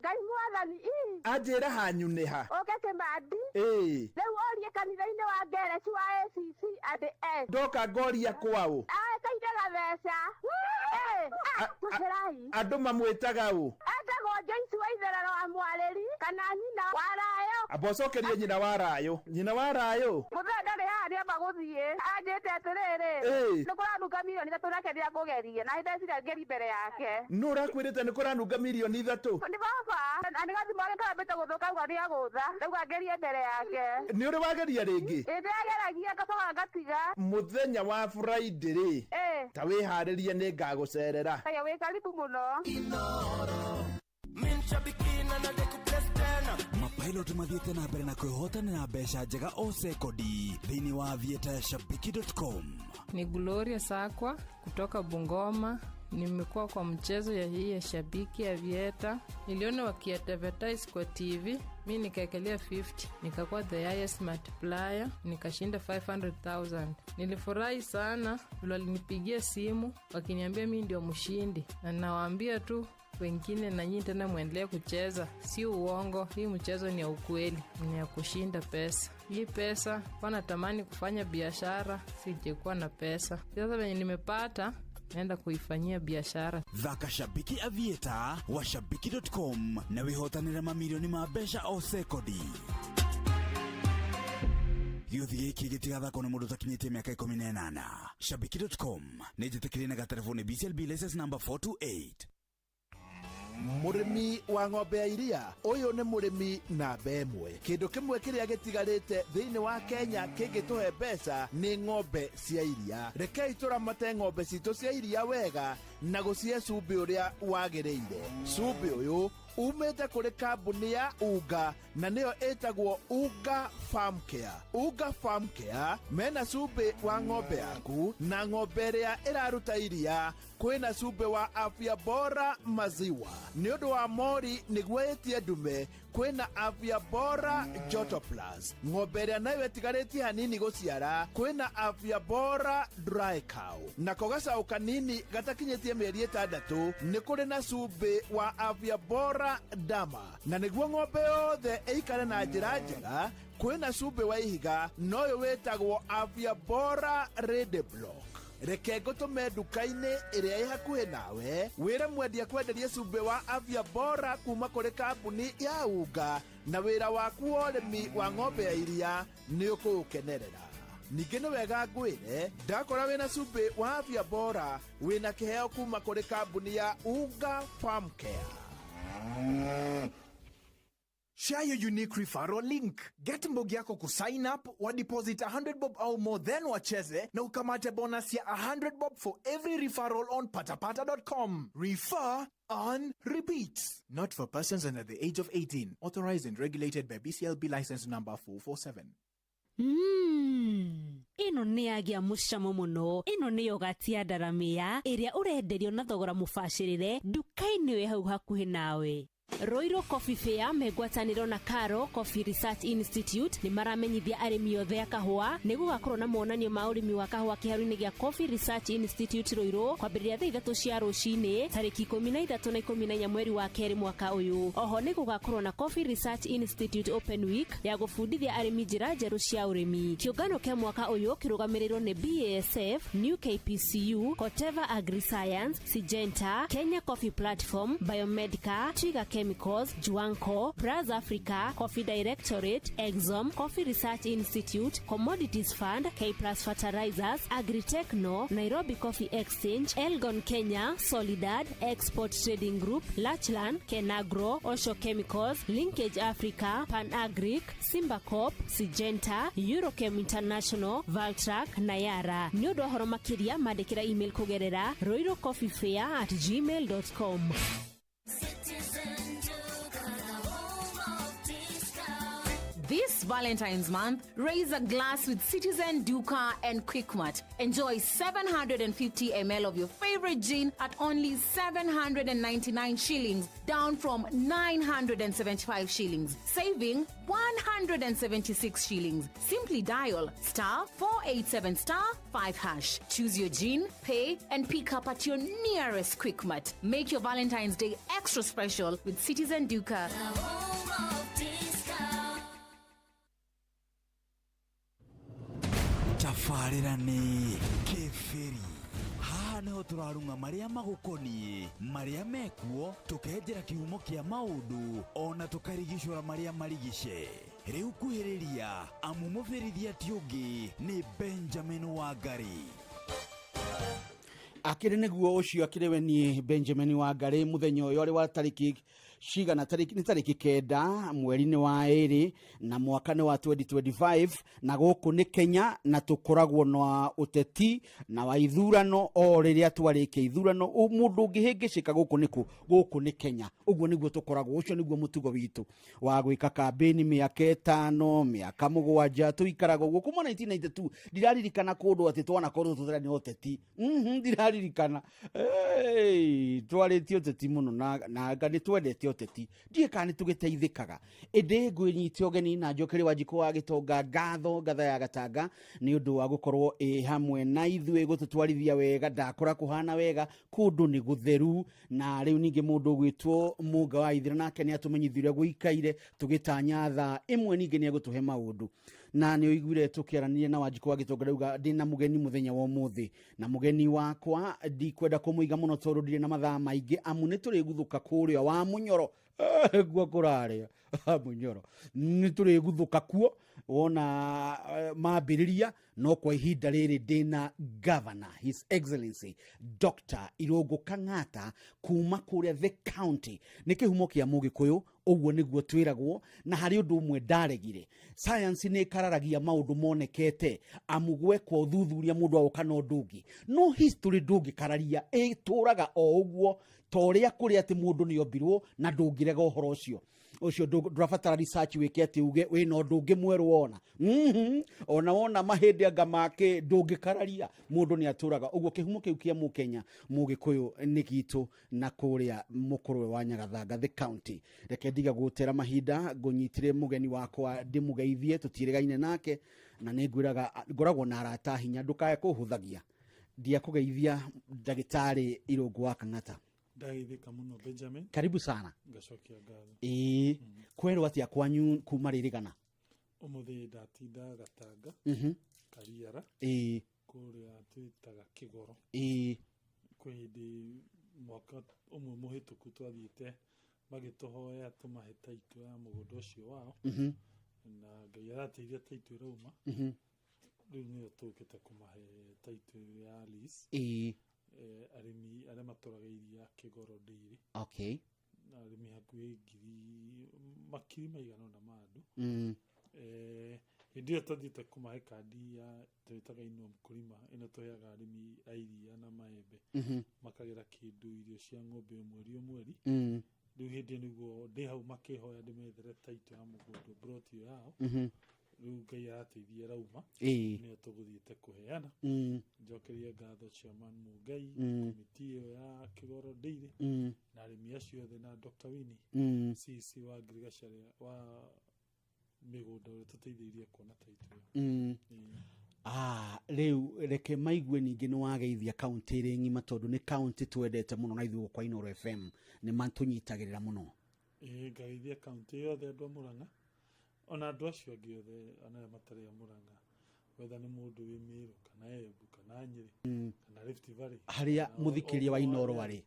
Ngai mwathani ii. Anjĩra hanyu nĩ ha? Ũke Kĩmandi. Ĩĩ. Rĩu ũrie kanitha-inĩ wa Ngereci wa ACC and S. Ndoka ngoria kwaũ? Kaire gatheca. Ĩĩ, ah, tũcĩrai. Andũ mamwĩtaga ũ? Etagwo Joyce wa Itherero wa Mwarĩri kana nyina wa Rayo. Amba ũcokerie nyina wa Rayo. Nyina wa Rayo. Mũthee ndarĩ haha nĩamba gũthiĩ. Anjĩte atĩrĩrĩ. Ĩĩ. Nĩ kũranunga mirioni 3 nake nĩakũgerie. Na nĩndeciria ngeri mbere yake. Nũ ũrakwĩrĩte nĩ kũranunga mirioni 3? Nĩ baba. Na nĩ gathimũ gake karambĩte gũthũka auga nĩagũtha. Ndauga ngerie mbere yake. Nĩ ũrĩ wageria rĩngĩ? Ĩĩ ndĩrageragia ngacoka ngatiga. Mũthenya wa Friday rĩ. Ĩĩ. Ta wĩharĩrie nĩ ngagũcerera. Haya wĩ karibu mũno. Mapilot mathiĩte na mbere na kwĩhotanĩra mbeca njega o sekondi thĩinĩ wa Aviator ya shabiki.com. Ni Gloria Sakwa kutoka Bungoma. Nimekuwa kwa mchezo ya hii ya Shabiki Aviator. Niliona wakiadvertise kwa TV, mi nikaekelea 50, nikakuwa the highest multiplier, nikashinda 500,000. Nilifurahi sana vile walinipigia simu wakiniambia mi ndio mshindi, na nawaambia tu wengine na nyinyi tena mwendelee kucheza, si uongo, hii mchezo ni ya ukweli, ni ya kushinda pesa. Hii pesa kwa natamani kufanya biashara, sijakuwa na pesa. Sasa venye nimepata, naenda kuifanyia biashara. Thaka Shabiki Aviator wa shabiki.com na wĩhotanĩre mamirioni ma mbeca o sekondi. Gĩũthi gĩkĩ gĩtigathakwo nĩ mũndũ ũtakinyĩtie mĩaka 18. Shabiki.com nĩ njĩtĩkĩrie na gaterebũ nĩ BCLB license number 428. Mũrĩmi wa ng'ombe ya iria, ũyũ nĩ mũrĩmi namba 1. Kĩndũ kĩmwe kĩrĩa gĩtigarĩte thĩinĩ wa Kenya kĩngĩtũhe mbeca nĩ ng'ombe cia iria. Rekei tũramate ng'ombe citũ cia iria wega na gũcihe cumbĩ ũrĩa wagĩrĩire. Cumbĩ ũyũ umĩte kũrĩ kambuni ya Unga na nĩyo ĩtagwo Unga Farm Care. Unga Farm Care mena cumbĩ wa ng'ombe yaku na ng'ombe ĩrĩa ĩraruta iria. Kwĩna cumbĩ wa Afya Bora Maziwa nĩ ũndũ wa mori nĩguo ĩtie ndume. Kwĩna Afya Bora Joto Plus. Ng'ombe ĩrĩa nayo ĩtigarĩtie hanini gũciara, kwĩna Afya Bora Dry Cow. Nako gacaũ kanini gatakinyĩtie mĩeri 6, nĩ kũrĩ na cumbĩ wa Afya Bora Dama. Na nĩguo ng'ombe yothe ĩikare na njĩra njega, kwĩna cumbĩ wa ihiga noyũ wĩtagwo Afya Bora Ready Block. Reke ngũtũme nduka-inĩ ĩrĩa ĩ hakuhĩ nawe, wĩre mwendia kwenderia cumbĩ wa Afya Bora kuma kũrĩ kambuni ya Unga, na wĩra waku wa ũrĩmi wa ng'ombe ya iria nĩ ũkũũkenerera. Ningĩ nĩ wega ngwĩre, ndakora wĩna cumbĩ wa Afya Bora, wĩna kĩheo kuma kũrĩ kambuni ya Unga Farm Care. Share your unique referral link. Get mbogi yako kusign up, wa deposit 100 bob au more, then wacheze na ukamate bonus ya 100 bob for every referral on patapata.com. Refer, earn, repeat. Not for persons under the age of 18. Authorized and regulated by BCLB license number 447. Ĩno nĩ yagĩa mũcamo mũno. Ĩno nĩ yogati ya ndaramĩa ĩrĩa ũrenderio na thogora mũbacĩrĩre nduka-inĩ wĩ hau hakuhĩ nawe. Ruiru Coffee Fair mengwatanĩro na Karo Coffee Research Institute nĩ maramenyithia arĩmi othe a kahũa nĩ gũgakorwo na monanio ma ũrĩmi wa kahũa kĩharu-inĩ gĩa Coffee Research Institute Ruiru kwambĩrĩria thaa 3 cia rũcinĩ tarĩki 13 na 14 mweri wa kerĩ mwaka ũyũ. Oho nĩ gũgakorwo na Coffee Research Institute Open Week ya gũbundithia arĩmi njĩra njerũ cia ũrĩmi. Kĩũngano kĩa mwaka ũyũ kĩrũgamĩrĩirwo nĩ BASF, New KPCU, Corteva AgriScience, Syngenta, Kenya Coffee Platform, Biomedica, Twiga Chemicals, Juanco, Braz Africa, Coffee Directorate, Exom, Coffee Research Institute, Commodities Fund, K Plus Fertilizers, Agritechno, Nairobi Coffee Exchange, Elgon Kenya, Solidad, Export Trading Group, Lachlan, Kenagro, Osho Chemicals, Linkage Africa, Pan Agric, Simba Corp, Syngenta, Eurochem International, Valtrac na Yara. Nĩ ũndũ wa ũhoro makĩria mandĩkĩra email kũgerera ruirucoffeefair@gmail.com. This Valentine's month, raise a glass with Citizen Duka and Quickmart. Enjoy 750 ml of your favorite gin at only 799 shillings, down from 975 shillings, saving 176 shillings. Simply dial star 487 star 5 hash. Choose your gin, pay, and pick up at your nearest Quickmart. Make your Valentine's Day extra special with Citizen Duka. Tabarĩra nĩ kĩbĩri. Haha nĩho tũrarung'a marĩa magũkoniĩ, marĩa mekuo, tũkenjera kĩhumo kĩa maũndũ, ona tũkarigicũra marĩa marigice. Rĩu kuhĩrĩria, amu mũbĩrithia ti ũngĩ nĩ Benjamin Wangari. Akĩrĩ nĩguo ũcio akĩrĩ we niĩ Benjamin Wangari mũthenya ũyũ arĩ wa tarĩki cigana, tarĩki nĩ tarĩki 9 mweri-inĩ wa 2 na mwaka nĩ wa 2025, na gũkũ nĩ Kenya, na tũkoragwo na ũteti na wa ithurano. O rĩrĩa twarĩkia ithurano, mũndũ ũngĩhĩngĩcĩka gũkũ nĩkũ? Gũkũ nĩ Kenya. Ũguo nĩguo tũkoragwo, ũcio nĩguo mũtugo witũ wa gwĩka kambĩni mĩaka 5, mĩaka 7, tũikaraga ũguo kuma 1992. Ndiraririkana kũndũ atĩ twanakorwo tũtarĩ na ũteti. Ndiraririkana. Hey, twarĩtie ũteti mũno na anga nĩ twendete ũteti, ndiĩ kana nĩ tũgĩteithĩkaga. Ĩndĩ ngwĩnyite ũgeni na njokere Wanjikũ wa Gĩtonga ngatho ngatha ya Gatanga nĩ ũndũ wa gũkorwo ĩ hamwe na ithuĩ gũtũtwarithia wega. Ndakora kũhana wega, kũndũ nĩ gũtheru, na rĩu ningĩ mũndũ ũgwĩtwo Mũnga wa Ithira nake nĩ atũmenyithirie gũikaire tũgĩtanya thaa 1, ningĩ nĩ egũtũhe maũndũ. Na nĩ ũiguire tũkĩaranĩria na Wanjikũ wa Gĩtonga, rauga ndĩna mũgeni mũthenya wa ũmũthĩ, na mũgeni wakwa ndikwenda kũmũiga mũno tondũ ndirĩ na mathaa maingĩ, amu nĩ tũrĩguthũka kũrĩa wa Mũnyoro. Guo kũrarĩa Mũnyoro, nĩ tũrĩguthũka kuo wona mambĩrĩria. No kwa ihinda rĩrĩ ndĩna Governor His Excellency Dr. Irũngũ Kang'ata kuma kũrĩa the county, nĩ kĩhumo kĩa Mũgĩkũyũ, ũguo nĩguo twĩragwo. Na harĩ ũndũ ũmwe ndaregire, science nĩ ĩkararagia maũndũ monekete, amu gwekwo ũthuthuria mũndũ agoka na ũndũ ũngĩ, no history ndũngĩkararia, ĩtũraga o ũguo ta ũrĩa kũrĩ atĩ mũndũ nĩ ombirwo, na ndũngĩrega ũhoro ũcio. Ũcio ndũrabatara research wĩke atĩ uge wĩna ũndũ ũngĩ mwerũ wona. Ona wona mahĩndĩ anga make ndũngĩkararia, mũndũ nĩ atũraga ũguo. Kĩhumo kĩu kĩa Mũkenya Mũgĩkũyũ nĩ gitũ na kũrĩa mũkũrwe wa Nyagathanga the county. Reke ndiga gũtera mahinda, ngũnyitire mũgeni wakwa ndĩmũgeithie, tũtiĩrĩgaine nake, na nĩ ngwĩraga ngoragwo na arata hinya, ndũkae kũhũthagia. Ndiakũgeithia ndagĩtarĩ Irũngũ wa Kang'ata. Ndageithĩka mũno Benjamin. Karibu sana. Ngacokia ngatho. Ĩĩ, kwerwo atĩa kwanyu kuma rĩrĩgana? Ũmũthĩ ndatinda Gatanga, Kariara, kũrĩa twĩtaga Kĩgoro. Kwĩ hĩndĩ mwaka ũmwe mũhĩtũku twathiĩte magĩtũhoya tũmahe taitũ ya mũgũnda ũcio wao, na Ngai arateithia, taitũ ĩrauma. Rĩu nĩyo tũkĩte kũmahe taitũ ya lease. Arĩmi arĩa matũraga iria Kĩgoro Dairy, na arĩmi hakuhĩ ngiri makiri maigana ũna ma andũ. Hĩndĩ ĩyo twathiĩte kũmahe kandi ya twĩtaga Inua Mkulima, ĩno tũheaga arĩmi a iria na maembe, makagĩra kĩndũ irio cia ng'ombe o mweri o mweri. Rĩu hĩndĩ ĩyo nĩguo ndĩ hau makĩhoya ndĩmethere taitũ ya mũgũnda plot ĩyo yao. Rĩu Ngai arateithia ĩrauma, nĩyo tũgũthiĩte kũheana. Njokerie ngatho chairman Mũngai, komiti ĩyo ya Kĩgoro Dairy, na arĩmi acio othe, na Dr. Winnie, CEC wa agriculture wa mĩgũnda, ũrĩa tũteithĩrĩrie kuona taitũ ĩyo. Rĩu reke maigue ningĩ nĩ wageithia kaunti ĩrĩ ng'ima, tondũ nĩ kaunti twendete mũno na ithuĩ kwa Inooro FM nĩ matũnyitagĩrĩra mũno. Ĩĩ, ngageithia kaunti yothe, andũ a Mũrang'a, ona andũ acio angĩ othe, ona arĩa matarĩ a Mũrang'a, whether nĩ mũndũ wĩ Mĩrũ kana Embu kana Nyĩrĩ kana Rift Valley, harĩa kana mũthikĩria wa o Inooro harĩa arĩ,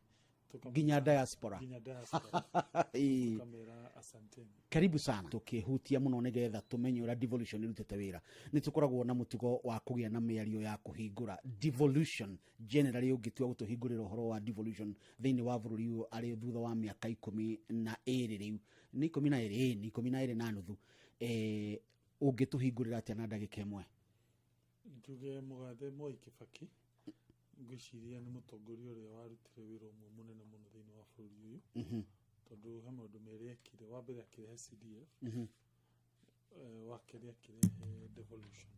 nginya diaspora. Nginya diaspora. Tukamera asanteni. Karibu sana. Tukihutia muno nigetha tumenye uria devolution irutite wira, ni tukoragwo na mutugo wa kugia na miario ya kuhingura devolution generally. Ungitua gutuhingurira uhoro wa devolution thiini wa bururi uyu ari thutha wa miaka 12, riu ni 12, ni 12.5, ungituhingurira atia na ndagika 1? Njuge mũgathe Mwai Kibaki, ngwĩciria nĩ mũtongoria ũrĩa warutire wĩra ũmwe mũnene mũno thĩinĩ wa bũrũri ũyũ, tondũ he maũndũ merĩ ekire. Wa mbere akĩrehe CDF. Wa kerĩ akĩrehe devolution.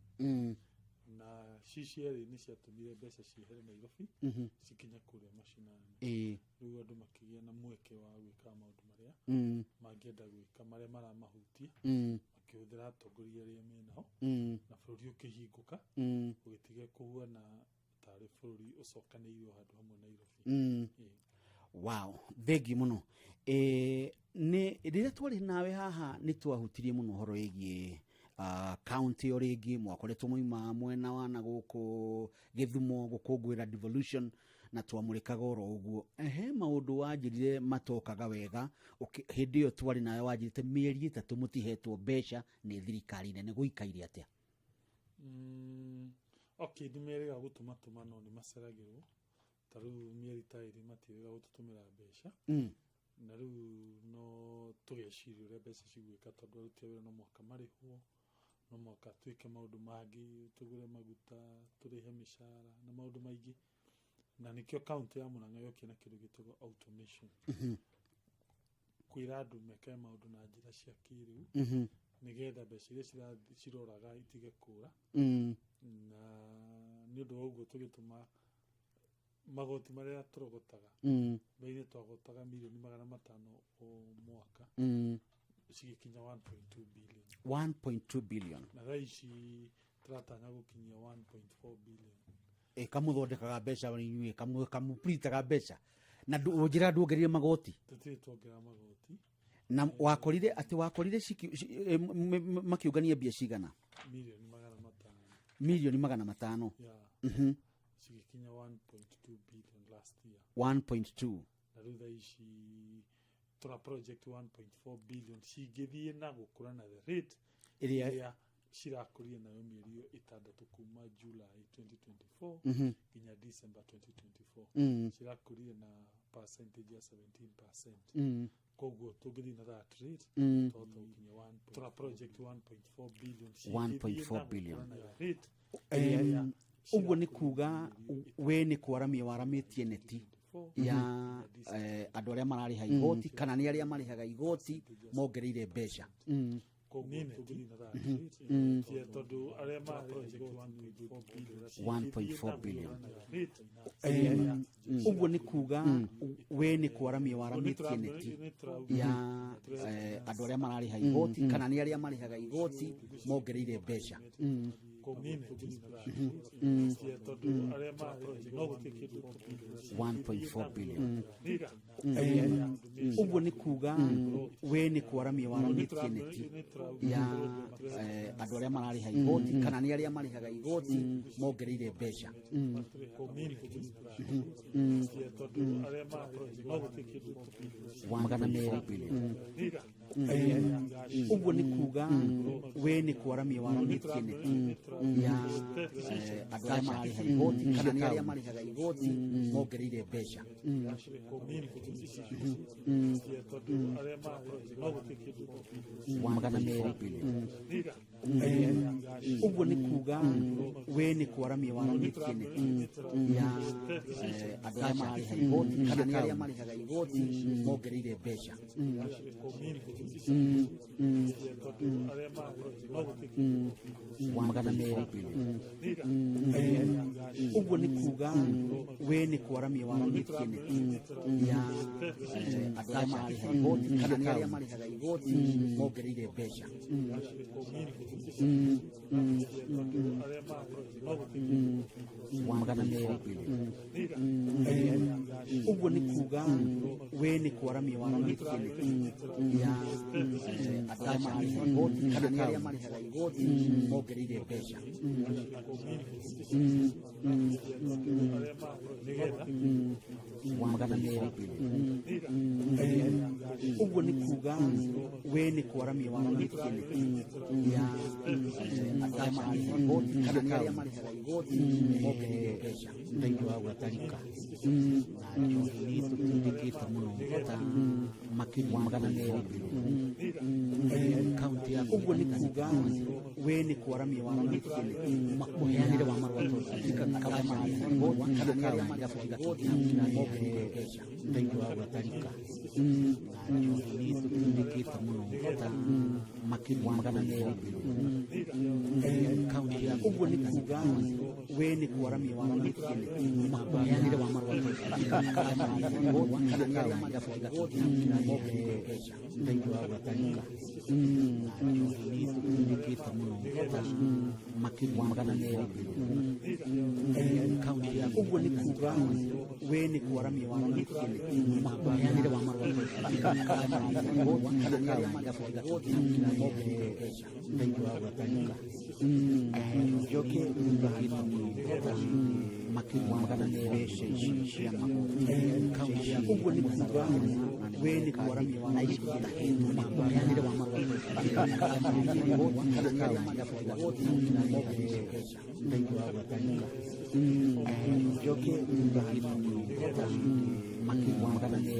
Na ci cierĩ nĩ ciatũmire mbeca ciehere Nairobi, cikinye kũrĩa macinani. Rĩu andũ makĩgĩa na mweke wa gwĩka maũndũ marĩa mangĩenda gwĩka, marĩa maramahutia, makĩhũthĩra atongoria arĩa menao, na bũrũri ũkĩhingũka, ũgĩtiga kũhuana tarĩ bũrũri ũcokanĩirio handũ hamwe Nairobi. Ĩĩ. Wow, thengi muno. Nĩ rĩrĩa twarĩ nawe haha nĩ twahutirie mũno ũhoro wĩgiĩ county. O rĩngĩ mwakoretwo mwauma mwena wa na gũkũ Gĩthumo gũkũngũĩra devolution, na twamũrĩkaga oro ũguo. He maũndũ wanjĩrire matokaga wega. Hĩndĩ ĩyo twarĩ nawe wanjĩrĩte mĩeri 3 mũtihetwo mbeca nĩ thirikari nene. Gũikaire atĩa? Okay, nĩ merĩga gũtũmatũma, no nĩ maceragĩrwo. Ta rĩu mĩeri ta 2 matiĩrĩga gũtũtũmĩra mbeca. Na rĩu no tũgeciria ũrĩa mbeca cigwĩka, tondũ aruti a wĩra no mũhaka marĩhwo, no mũhaka twĩke maũndũ mangĩ, tũgũre maguta, tũrĩhe mĩcara na maũndũ maingĩ. Na nĩkĩo kaunti ya Murang'a yokire na kĩndũ gĩtagwo automation, kwĩra andũ meke maũndũ na njĩra cia kĩrĩu, nĩgetha mbeca iria ciroraga itige kũra. Na nĩ ũndũ wa ũguo tũgĩtũma magoti marĩa tũrogotaga, mbere-inĩ twagotaga mirioni 500 o mwaka, cigĩkinya 1.2 billion. 1.2 billion. Na thaa ici tũratanya gũkinyia 1.4 billion. Ĩ kamũthondekaga mbeca inyuĩ, kamũprintaga mbeca na njĩra nduongereire magoti? Tũtirĩ tuongerera magoti. Na wakorire atĩ wakorire makiũngania mbia cigana? Mirioni 500. Mirioni 500. Yeah. Cigĩkinya 1.2 billion last year. 1.2. Na rĩu thaa ici tũra project 1.4 billion cingĩthiĩ na gũkũra na the rate ĩrĩa cirakũrire nayo mĩeri ĩyo 6 kuma July 2024 nginya December 2024, cirakũrire na percentage ya 17%. Koguo tũngĩthiĩ na that rate, twahota gũkinya tũra project 1.4 billion cingĩthiĩ 1.4 na billion. gũkũra na the rate ĩrĩa Ũguo nĩ kuga we nĩ kwaramia waramĩtie neti ya andũ arĩa mararĩha igoti, kana nĩ arĩa marĩhaga igoti mongereire mbeca? Koguo tũngĩthiĩ na that rate, tondũ arĩa mararĩha igoti 1.4 billion. Rate Ũguo nĩ kuga we nĩ kwaramia waramĩtie neti ya andũ arĩa mararĩha igoti, kana nĩ arĩa marĩhaga igoti mongereire mbeca? Tondũ arĩa mararĩha no gũtirĩ kĩndũ. 1.4 billion. Ũguo nĩ kuga we nĩ kwaramia waramĩtie neti ya andũ arĩa mararĩha igoti, kana nĩ arĩa marĩhaga igoti mongereire mbeca? Tondũ arĩa mararĩha no gũtirĩ kĩndũ. 200. Ũguo nĩ kuga we nĩ kwaramia waramĩtie neti ya andũ arĩa mararĩha igoti, kana nĩ arĩa marĩhaga igoti mongereire mbeca? Tondũ arĩa mararĩha no gũtirĩ kĩndũ. 200. Ũguo nĩ kuga we nĩ kwaramia waramĩtie neti ya andũ arĩa mararĩha igoti, kana nĩ arĩa marĩhaga igoti mongereire mbeca? Tondũ arĩa mararĩha no gũtirĩ kĩndũ. 200. Ũguo nĩ kuga we nĩ kwaramia waramĩtie neti ya andũ arĩa mararĩha igoti, kana nĩ arĩa marĩhaga igoti mongereire mbeca? Tondũ arĩa mararĩha no gũtirĩ kĩndũ. 200. Ũguo nĩ kuga we nĩ kwaramia waramĩtie neti ya andũ arĩa mararĩha igoti, kana nĩ arĩa marĩhaga igoti mongereire mbeca? Tondũ arĩa mararĩha 200. Ũguo nĩ kuga we nĩ kwaramia waramĩtie neti ya andũ arĩa mararĩha igoti, kana nĩ arĩa marĩhaga igoti mongereire mbeca? Thĩinĩ wa gwatarika na njohi nĩ tũtindĩkĩte mũno ta makĩria 200 kaunti ya Ũguo nĩ kuga we nĩ kwaramia waramĩtie neti mũheanĩre wa marũa arĩa mararĩha igoti, kana nĩ arĩa marĩhaga igoti mongereire mbeca? Thĩinĩ wa gwatarika na njohi nĩ tũtindĩkĩte mũno ta makĩria. Makĩria 200. Ũguo nĩ kuga we nĩ kwaramia waramĩtie mũheanĩre wa marũa tũtindĩkĩte mũno makĩria 200. Ũguo nĩ kuga we nĩ kwaramia waramĩtie mũheanĩre wa marũa. Njoke makĩria 200 mbeca ici cia magoti. Ũguo nĩ kuga we nĩ kwaramia waramĩtie mũheanĩre wa marũa. Njoke makĩria 200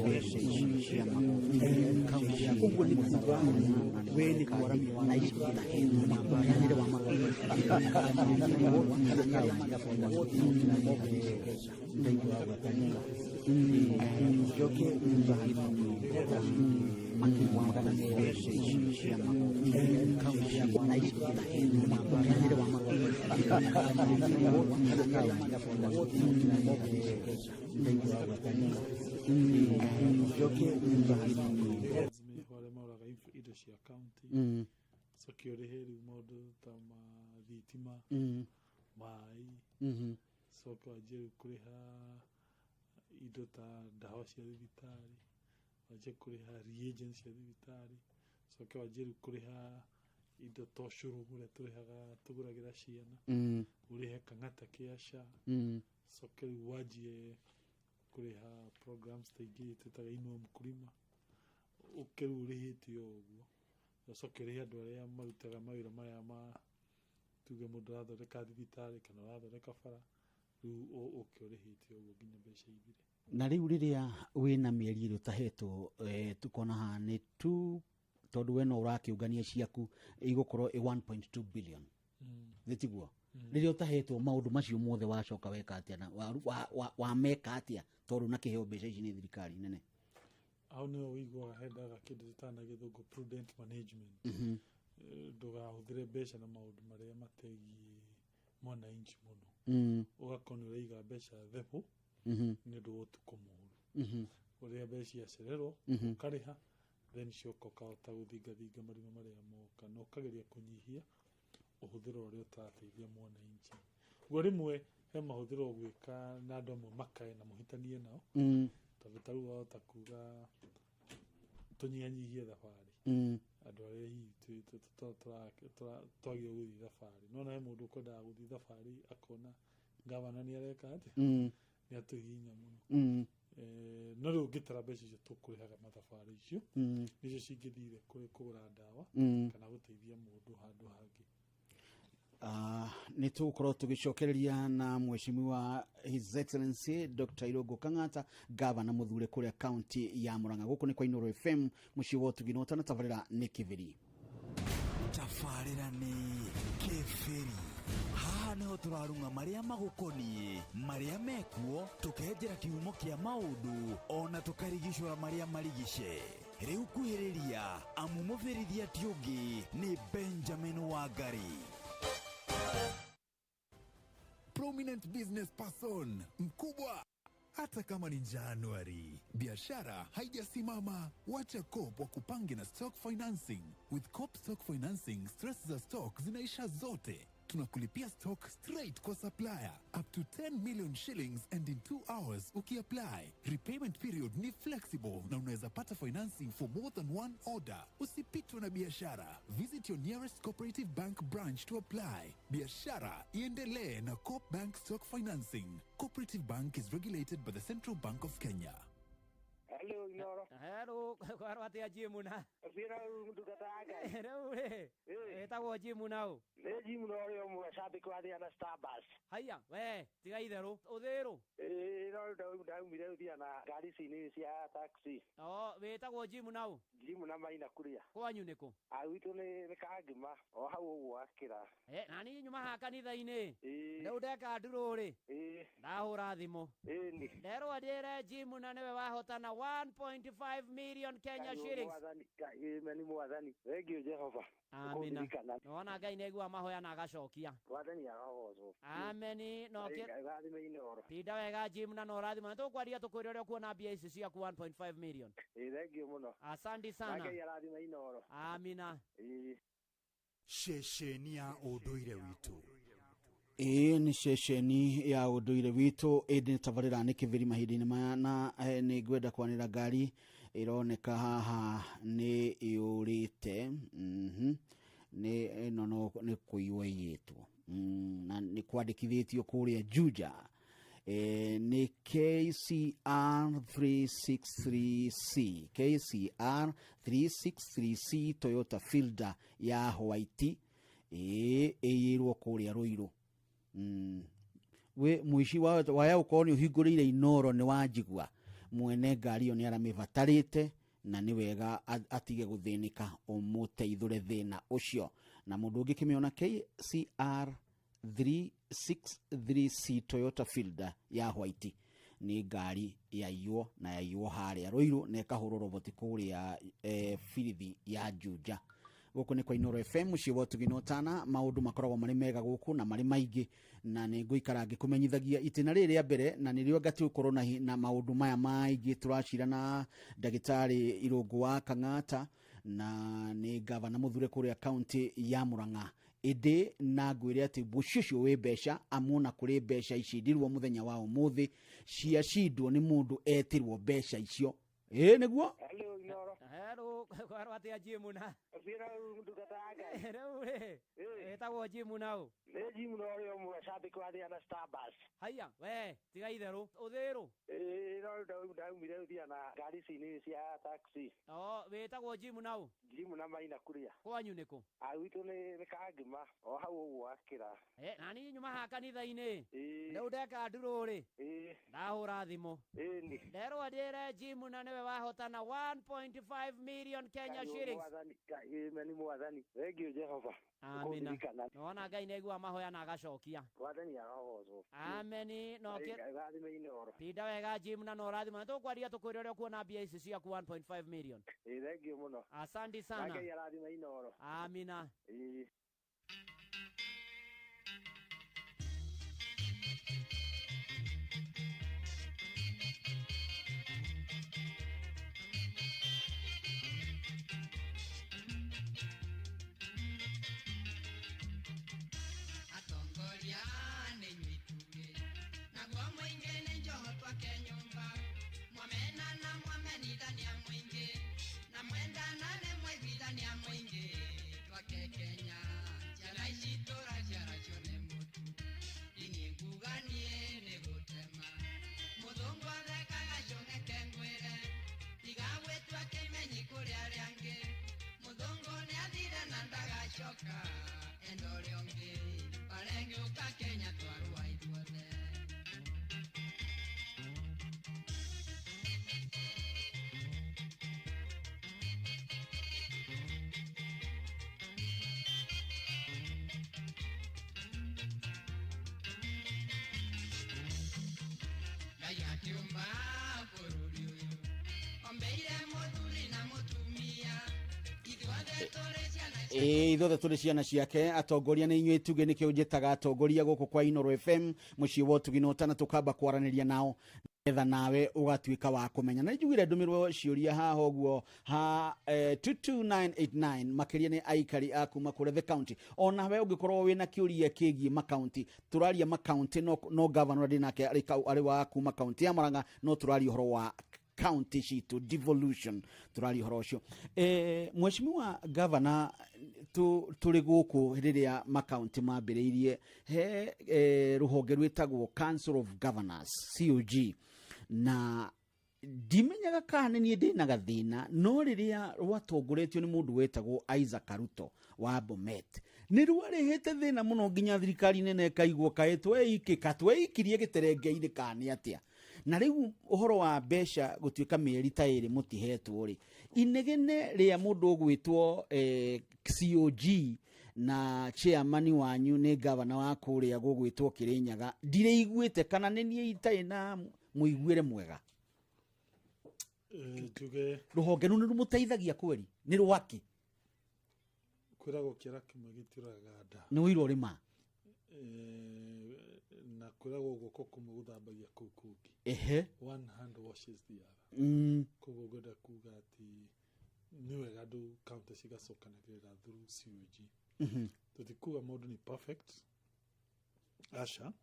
mbeca ici cia magoti. Ũguo nĩ kuga we nĩ kwaramia waramĩtie mũheanĩre wa marũa. Njoke makĩria 200 mbeca ici cia magoti. Mũheanĩre wa marũa. Njoke meho arĩa maroraga indo cia county, coke ũrĩhe rĩu maũndũ ta ma thitima, maĩ, coke wanjie rĩu kũrĩha indo ta ndawa cia thibitarĩ, wanjie kũrĩha reagents cia thibitarĩ, coke wanjie rĩu kũrĩha indo ta ũcũrũ ũrĩa tũrĩhaga tũgũragĩra ciana, ũrĩhe kang'ata kĩa SHA, coke rĩu wanjie kũrĩha programs ta ingĩ twĩtaga Inua Mkulima, ũke rĩu ũrĩhĩte o ũguo, ũcoke ũrĩhe andũ arĩa marutaga mawĩra maya ma tuge mũndũ arathondeka thibitarĩ kana ũrathondeka bara, rĩu ũke ũrĩhĩte ũguo nginya mbeca ithire. Na rĩu rĩrĩa wĩna mĩeri ĩrĩ ũtahetwo, tukona haha nĩ tu tondũ we no ũrakĩũngania ciaku igũkorwo ĩ 1.2 billion, nĩ tiguo? Rĩrĩa ũtahetwo maũndũ macio mothe wacoka weka atĩa na wameka atĩa tondũ na kĩheo mbeca ici nĩ thirikari nene? Hau nĩho ũiguaga hendaga kĩndũ tũtaga na Gĩthũngũ prudent management. Ndũgahũthĩre mbeca na maũndũ marĩa mategiĩ mwananchi mũno, ũgakorwo nĩ ũraiga mbeca thebũ nĩ ũndũ wa ũtukũ mũru, ũrĩa mbeca ciacererwo ũkarĩha, then cioka ũkahota gũthingathinga marima marĩa moka na ũkageria kũnyihia ũhũthĩro ũrĩa ũtarateithia mwananchi. Guo rĩmwe he mahũthĩro ũgwĩka na andũ amwe makae na mũhĩtanie nao, tondũ ta rĩu wahota kuga tũnyihanyihie thabarĩ, andũ arĩa hihi twagĩrĩirwo gũthiĩ thabarĩ, no na he mũndũ ũkwendaga gũthiĩ thabarĩ akona gavana nĩ areka atĩa, nĩ atũhihinya mũno. No rĩu ũngĩtara mbeca icio tũkũrĩhaga mathabarĩ icio, nĩcio cingĩthire kũrĩ kũgũra ndawa kana gũteithia mũndũ handũ hangĩ. Nä tå gå tå gä cokereria na mheshimiwa His Excellency Dr. Irungu Kang'ata, gavana mũthure kũrĩa kaunti ya Murang'a. Gũkũ nĩ kwa Inooro FM, mũciĩ wa ũtugi na ũtana. Tabarĩra nĩ Kĩbĩri. Tabarĩra nĩ Kĩbĩri. Haha nĩho tũrarung'a marĩa magũkoniĩ, marĩa mekuo, tũkenjera kĩhumo kĩa maũndũ ona tũkarigicũra marĩa marigice. Rĩu kuhĩrĩria amu mũbĩrithia ti ũngĩ nĩ Benjamin Wangari. Prominent business person mkubwa, hata kama ni Januari, biashara haijasimama. Wacha Coop wakupange na stock financing. With Coop Stock Financing, stress za stock zinaisha zote. Tunakulipia stock straight kwa supplier up to 10 million shillings and in 2 hours ukiapply. Repayment period ni flexible na unaweza pata financing for more than one order. Usipitwe na biashara. Visit your nearest Cooperative Bank branch to apply. Biashara iendelee na Coop Bank Stock Financing. Cooperative Bank is regulated by the Central Bank of Kenya. Hello, Inoro. Hello, kwarwo atia Jimuna? Bira ndungata ya Ngai. Rĩu rĩ, Wĩtagwo Jimu nau? Nĩ Jimu na ũrĩa ũmwe cambĩki wa Thiana Starbus. Haiya, we, tiga itherũ. Ũthĩrũ? Ĩĩ no rĩu ndaumire rĩu thiaga na ngari ici nini cia taxi. Oo, wĩtagwo Jimu nau? Jimu na Maina Kuria. Kwanyu nĩ kũ? Ah, gwitũ nĩ Kangima, o hau ũguo Gakĩra. Eh, na niĩ nyuma haha kanitha-inĩ. Ĩĩ. Rĩu ndeka ndurũ rĩ. Ĩĩ. Ndahũra thimũ. Ĩni. Nderwo ndĩre Jimu na nĩwe wahotana 1.5 million Kenya Ngai shillings. Mwathani, Ngai amen Mwathani. Thengiũ Jehova. Amina. Nĩkũndirikana. Nĩwona Ngai nĩaiguaga mahoya na agacokia. Mwathani arogocwo. Ameni. No Ngai kĩ Ngai rathime Inooro. Tinda wega Jim na no rathimo. Na tũkwaria tũkwĩre ũrĩa ũkuona mbia ici ciaku 1.5 million. Ĩĩ thengiũ mũno. Asante Na sana. Ngai arathime Inooro. Amina. Ĩĩ. Ceceni ya ũndũire witũ. Ĩĩ nĩ ceceni ya ũndũire witũ ĩndĩ nĩ tabarĩra nĩ kĩvĩri mahinda-inĩ maya na nĩ ngwenda kwanĩra ngari ĩroneka haha nĩ yũrĩte. Nĩ ĩno no nĩ kũiywo ĩiyĩtwo. Na nĩ kwandĩkithĩtio kũrĩa Juja. Nĩ KCR 363C, KCR 363C Toyota Fielder ya white ĩĩ ĩiyĩrwo kũrĩa Ruiru. We mũici waya ũkorwo nĩ ũhingũrĩire Inooro nĩ wanjigua, mwene ngari ĩyo nĩ aramĩbatarĩte na nĩ wega atige gũthĩnĩka, ũmũteithũre thĩna ũcio. Na mũndũ ũngĩ kĩmĩona KCR 363C Toyota Fielder ya white nĩ ngari yaiywo na yaiywo harĩa Ruiru na ĩkahũrwo roboti kũrĩa birithi ya Juja. Gũkũ nĩ kwa Inooro FM mũciĩ wa ũtugi na ũtana. Maũndũ makoragwo marĩ mega gũkũ na marĩ maingĩ, na nĩ ngũikara ngĩkũmenyithagia itĩna rĩrĩ rĩa mbere, na nĩrĩo ngati ũkorwo na maũndũ maya maingĩ tũracira na ndagĩtarĩ Irũngũ wa Kang'ata na nĩ gavana mũthure kũrĩa kaunti ya Murang'a. Ĩndĩ na ngwĩre atĩ mũciĩ ũcio wĩ mbeca, amuona kũrĩ mbeca icindirwo mũthenya wa ũmũthĩ, ciacindwo nĩ mũndũ etĩrwo mbeca icio. Ĩĩ nĩguo? Hello, Inooro. Hello, kwarwo atĩa Jimu na? Ũthiĩ na ndungata ya Ngai. Rĩu rĩ, Ĩĩ. wĩtagwo Jimu nau? Nĩ Jimu na ũrĩa ũmwe cambĩki wa Thiana Starbus. Haiya, we, tiga itherũ. Ũthĩrũ? Ĩĩ no rĩu ndaumire rĩu thiaga na ngari ici nini cia taxi. Oo, wĩtagwo Jimu nau? Jimu na Maina Kuria. Kwanyu nĩ kũ? Ah, gwitũ nĩ Kangima, o hau ũguo Gakĩra. Na niĩ nyuma haha kanitha-inĩ. Ĩĩ. Rĩu ndeka ndurũ rĩ. Ĩĩ. Ndahũra thimũ. Ĩni. Nderwo ndĩre Jimu na nĩwe wahotana 1.5 million Kenya Ngai shillings. Mwathani, Ngai amen Mwathani. Thengiũ Jehova. Amina. Nĩkũndirikana. Nĩwona Ngai nĩaiguaga mahoya na agacokia. Mwathani arogocwo. Ameni. No Ngai kĩ Ngai rathime Inooro. Tinda wega Jim na no rathimo. Na tũkwaria tũkwĩre ũrĩa ũkuona mbia ici ciaku 1.5 million. Ĩĩ thengiũ mũno. Asante Na sana. Ngai arathime Inooro. Amina. Ĩĩ. Atongoria nĩ inyuĩ naguo mũingĩ nĩ njoho twake nyũmba, mwamena na mwamenithania mũingĩ, na mwendana nĩ mwaiguithania mũingĩ, twake Kenya ciana ici tũraciara cione mũtu, niĩ nguga niĩ nĩ gũtema, mũthũngũ athekaga cong'eke ngwĩre, tiga gwĩtua kĩmenyi kũrĩ arĩa angĩ, mũthũngũ nĩathire na ndagacoka, enda ũrĩa ũngĩ, barengĩũka Kenya twarũa ithuothe. Ngai akiũmba bũrũri ũyũ, ombeire mũthuri na mũtumia, ithuothe tũrĩ ciana ciake. Ĩĩ, ithuothe tũrĩ ciana ciake. Atongoria nĩ inyuĩ tuge, nĩkĩo njĩtaga atongoria gũkũ kwa Inooro FM mũciĩ wa ũtugi na ũtana, tũkamba kwaranĩria nao nĩgetha nawe ũgatuĩka wa kũmenya. Na nĩnjugire ndũmĩrwo ciũria haha ũguo ha 22989 makĩria nĩ aikari a kuma kũrĩa the county. Onawe ũngĩkorwo wĩna kĩũria kĩgiĩ makaunti, tũraria makaunti, no governor ndĩ nake arĩ wa kuma kaunti ya Murang'a, no tũraria ũhoro wa county citũ devolution, tũraria ũhoro ũcio. Mheshimiwa Governor, tũrĩ gũkũ rĩrĩa makaunti mambĩrĩirie he rũhonge rwĩtagwo Council of Governors COG, na Ndimenyaga kana nĩ niĩ ndĩna gathĩna, no rĩrĩa rwatongoretio nĩ mũndũ wetagwo Isaac Ruto wa Bomet, nĩ rwarehete thĩna mũno nginya thirikari nene ĩkaigua kaĩ tweikĩka tweikirie gĩterenge-inĩ kana nĩ atĩa. Na rĩu ũhoro wa mbeca gũtuĩka mĩeri ta ĩrĩ mũtihetwo rĩ, inegene rĩa mũndũ ũgwĩtwo COG na chairman wanyu nĩ gavana wa kũrĩa gũgwĩtwo Kĩrĩnyaga, ndirĩiguĩte kana nĩ niĩ itarĩ na mũiguĩre mwega. Njuge Rũhonge rũu nĩ rũmũteithagia kweri? Nĩ rwaki? Kwĩragwo kĩara kĩmwe gĩtiũragaga nda. Nĩ ũira ũrĩ ma. Na kwĩragwo guoko kũmwe gũthambagia kũu kũngĩ. One hand washes the other. Koguo ngwenda kuga atĩ nĩ wega andũ county cigacokanagĩrĩra through COG. Tũtikuga maũndũ nĩ perfect, aca,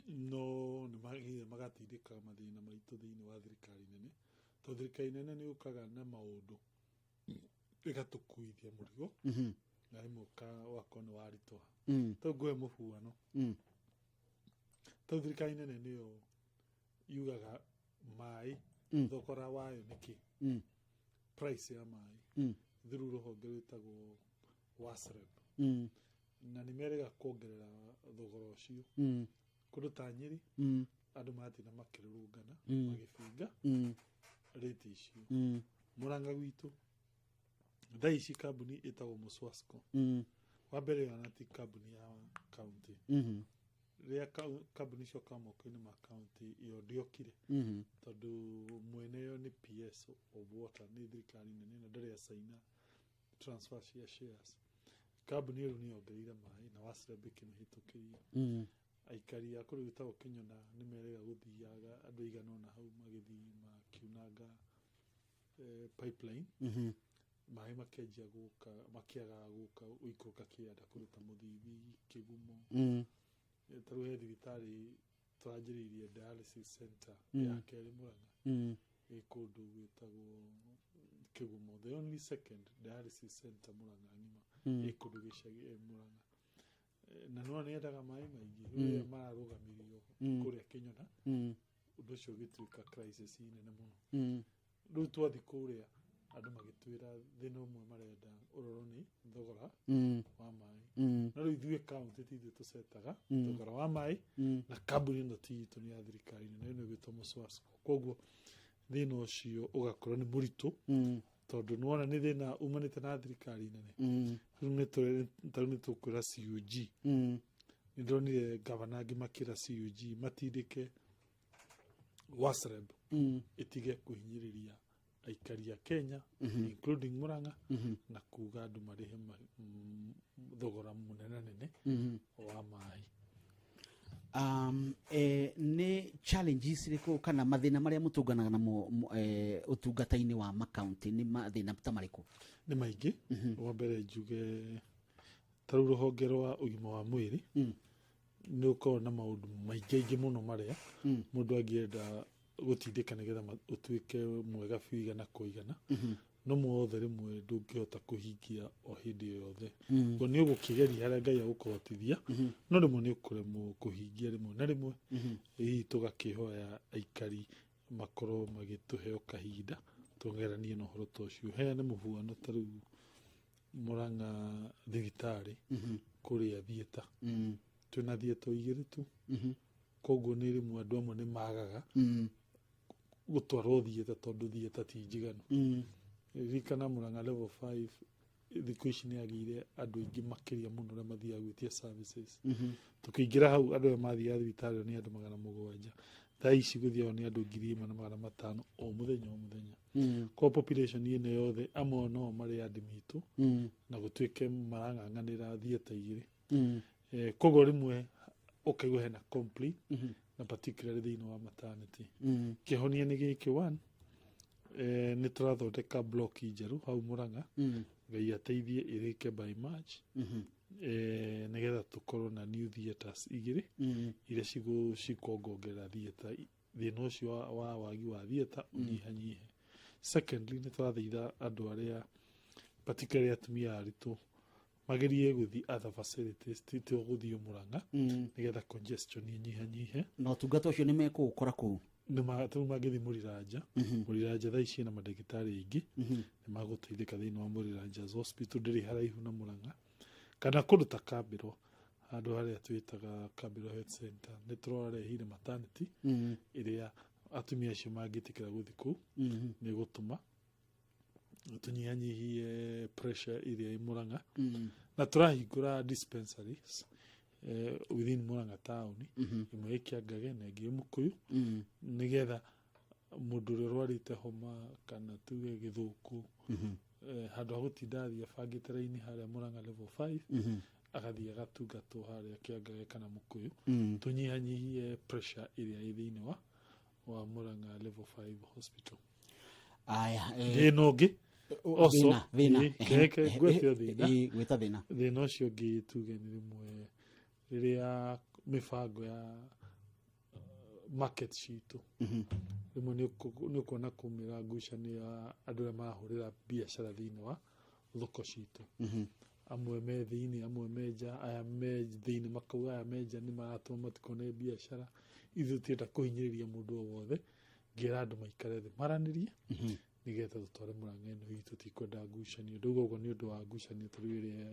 no nĩ magĩrĩire magatindĩkaga mathĩna maitũ thĩinĩ wa thirikari nene, tondũ thirikari nene nĩ yũkaga na maũndũ ĩgatũkuithia mũrigo na rĩmwe ũgakorwo nĩ waritũha. Tondũ ngũhe mũhuano, tondũ thirikari nene nĩyo yugaga maĩ thogora wayo nĩkĩ, price ya maĩ through rũhonge rwĩtagwo WASREB, na nĩ merega kuongerera thogora ũcio. Kũndũ ta Nyĩrĩ, andũ maratinda makĩrũrũngana magĩbinga rate icio. Mũrang'a gwitũ thaa ici kambuni ĩtagwo Muswasco, wa mbere ĩyo ona ti kambuni ya county. Rĩrĩa kambuni cioka moko-inĩ ma county, ĩyo ndĩokire, tondũ mwene yo nĩ PS of water, nĩ thirikari nene na ndarĩ acaina transfer cia shares. Kambuni ĩyo rĩu nĩ yongereire maĩ na WASREB ĩkĩmĩhĩtũkĩria. Aikari a kũrĩa gwĩtagwo Kĩnyona nĩ merega gũthiaga andũ aigana ũna hau magĩthiĩ makiunanga pipeline, maĩ makĩanjia gũka, makĩagaga gũka gũikũrũka kĩanda kũndũ ta Mũthithi, Kĩgumo. Ta rĩu he thibitarĩ tũranjĩrĩirie dialysis center ya kerĩ Mũrang'a, ĩ kũndũ gwĩtagwo Kĩgumo, the only second dialysis center Mũrang'a ng'ima, ĩ kũndũ gĩcagi Mũrang'a. Na nĩwona nĩyendaga maĩ maingĩ. Rĩu rĩrĩa mararũgamirio kũrĩa Kĩnyona, ũndũ ũcio ũgĩtuĩka crisis nene mũno. Rĩu twathi kũrĩa, andũ magĩtwĩra thĩna ũmwe marenda ũrorwo nĩ thogora wa maĩ. No rĩu ithuĩ county ti ithuĩ tũcetaga thogora wa maĩ, na kambuni ĩno ti itũ, nĩ ya thirikari nene ĩno ĩgwĩtwo Muswasco. Koguo thĩna ũcio ũgakorwo nĩ mũritũ, tondũ nĩwona nĩ thĩna umanĩte na thirikari nene. Rĩu ta rĩu nĩ tũkwĩra CUG, nĩ ndonire gavana angĩ makĩra CUG matindĩke WASREB ĩtige kũhinyĩrĩria aikari a Kenya, including Murang'a, na kuga andũ marĩhe thogora mũnene nene wa maĩ. Nĩ challenges irĩkũ kana mathĩna marĩa mũtũnganaga namo ũtungata-inĩ wa makaunti nĩ mathĩna ta marĩkũ? Nĩ maingĩ. Wa mbere njuge ta rĩu rũhonge rwa ũgima wa mwĩrĩ nĩ ũkoragwo na maũndũ maingĩ aingĩ mũno marĩa mũndũ angĩenda gũtindĩka nĩgetha ũtuĩke mwega biũ igana kwa igana, no mothe rĩmwe ndũngĩhota kũhingia o hĩndĩ o yothe. Ngo nĩ ũgũkĩgeria harĩa Ngai agũkũhotithia, no rĩmwe nĩ ũkũremwo kũhingia rĩmwe na rĩmwe. Hihi tũgakĩhoya aikari makorwo magĩtũhe o kahinda tũgeranie na ũhoro ta ũcio. Heane mũhuano, ta rĩu Mũrang'a thibitarĩ kũrĩa theatre, twĩna theatre igĩrĩ tu. Koguo nĩ rĩmwe andũ amwe nĩ magaga gũtwarwo theatre tondũ theatre ti njiganu. Ririkana Mũrang'a level 5 thikũ ici nĩ agĩire andũ aingĩ makĩria mũno arĩa mathiaga gwĩtia services. Tũkĩingĩra hau, andũ arĩa mathiaga thibitarĩ ĩyo nĩ andũ 700. Thaa ici gũthiagwo nĩ andũ 1500 o mũthenya o mũthenya. Kwa population ĩno yothe, amwe no marĩ admitwo na gũtuĩke marang'ang'anĩra theatre igĩrĩ. Koguo rĩmwe ũkaigua hena complaint, na particularly thĩinĩ wa maternity. Kĩhonia nĩ gĩkĩ: one, nĩ tũrathondeka block njerũ hau Mũrang'a. Ngai ateithie ĩrĩke by March, nĩgetha tũkorwo na new theatres igĩrĩ iria cikuongongerera theatre, thĩna ũcio wa wagi wa theatre ũnyihanyihe. Secondly, nĩ tũrathaitha andũ arĩa particularly atumia aritũ magerie gũthiĩ other facilities, ti gũthiĩ Mũrang'a, nĩgetha congestion ĩnyihanyihe. Na ũtungata ũcio nĩ mekũũkora kũu? Rĩu mangĩthiĩ Mũriranja. Mũriranja thaa ici ĩna mandagĩtarĩ aingĩ. Nĩ magũteithĩka thĩinĩ wa Mũriranja's Hospital, ndĩrĩ haraihu na Mũrang'a kana kũndũ ta Kambĩro, handũ harĩa twĩtaga Kambĩro Health Center. Nĩ tũrarehire maternity ĩrĩa atumia acio mangĩtĩkĩra gũthiĩ kũu. Nĩ gũtũma tũnyihanyihie pressure ĩrĩa ĩ Mũrang'a. Na tũrahingũra dispensaries within Murang'a town, ĩmwe ĩ Kĩangage na ĩngĩ ĩ Mũkũyũ, nĩgetha mũndũ ũrĩa ũrwarĩte homa kana tuge gĩthũkũ, handũ ha gũtinda athiĩ abangĩte raini harĩa Murang'a level 5, agathiĩ agatungatwo harĩa Kĩangage kana Mũkũyũ. Tũnyihanyihie pressure ĩrĩa ĩ thĩinĩ wa Murang'a level 5 hospital. Aya. Thĩna ũngĩ also, Thĩna, thĩna. Keke ngwĩte o thĩna. Gwĩta thĩna. Thĩna ũcio ũngĩ tuge nĩ rĩmwe rĩrĩa mĩbango ya market citũ, rĩmwe nĩ ũkuona kumĩra ngucanio ya andũ arĩa marahũrĩra biacara thĩinĩ wa thoko citũ. Amwe me thĩinĩ, amwe me nja. Aya me thĩinĩ makauga aya me nja nĩ maratũma matikone biacara. Ithuĩ tũtirenda kũhinyĩrĩria mũndũ o wothe. Ngĩra andũ maikare thĩ maranĩrie, nĩgetha tũtware Mũrang'a ĩno itũ. Tikwenda ngucanio. Ndauga ũguo nĩ ũndũ wa ngucanio ta rĩu ĩrĩa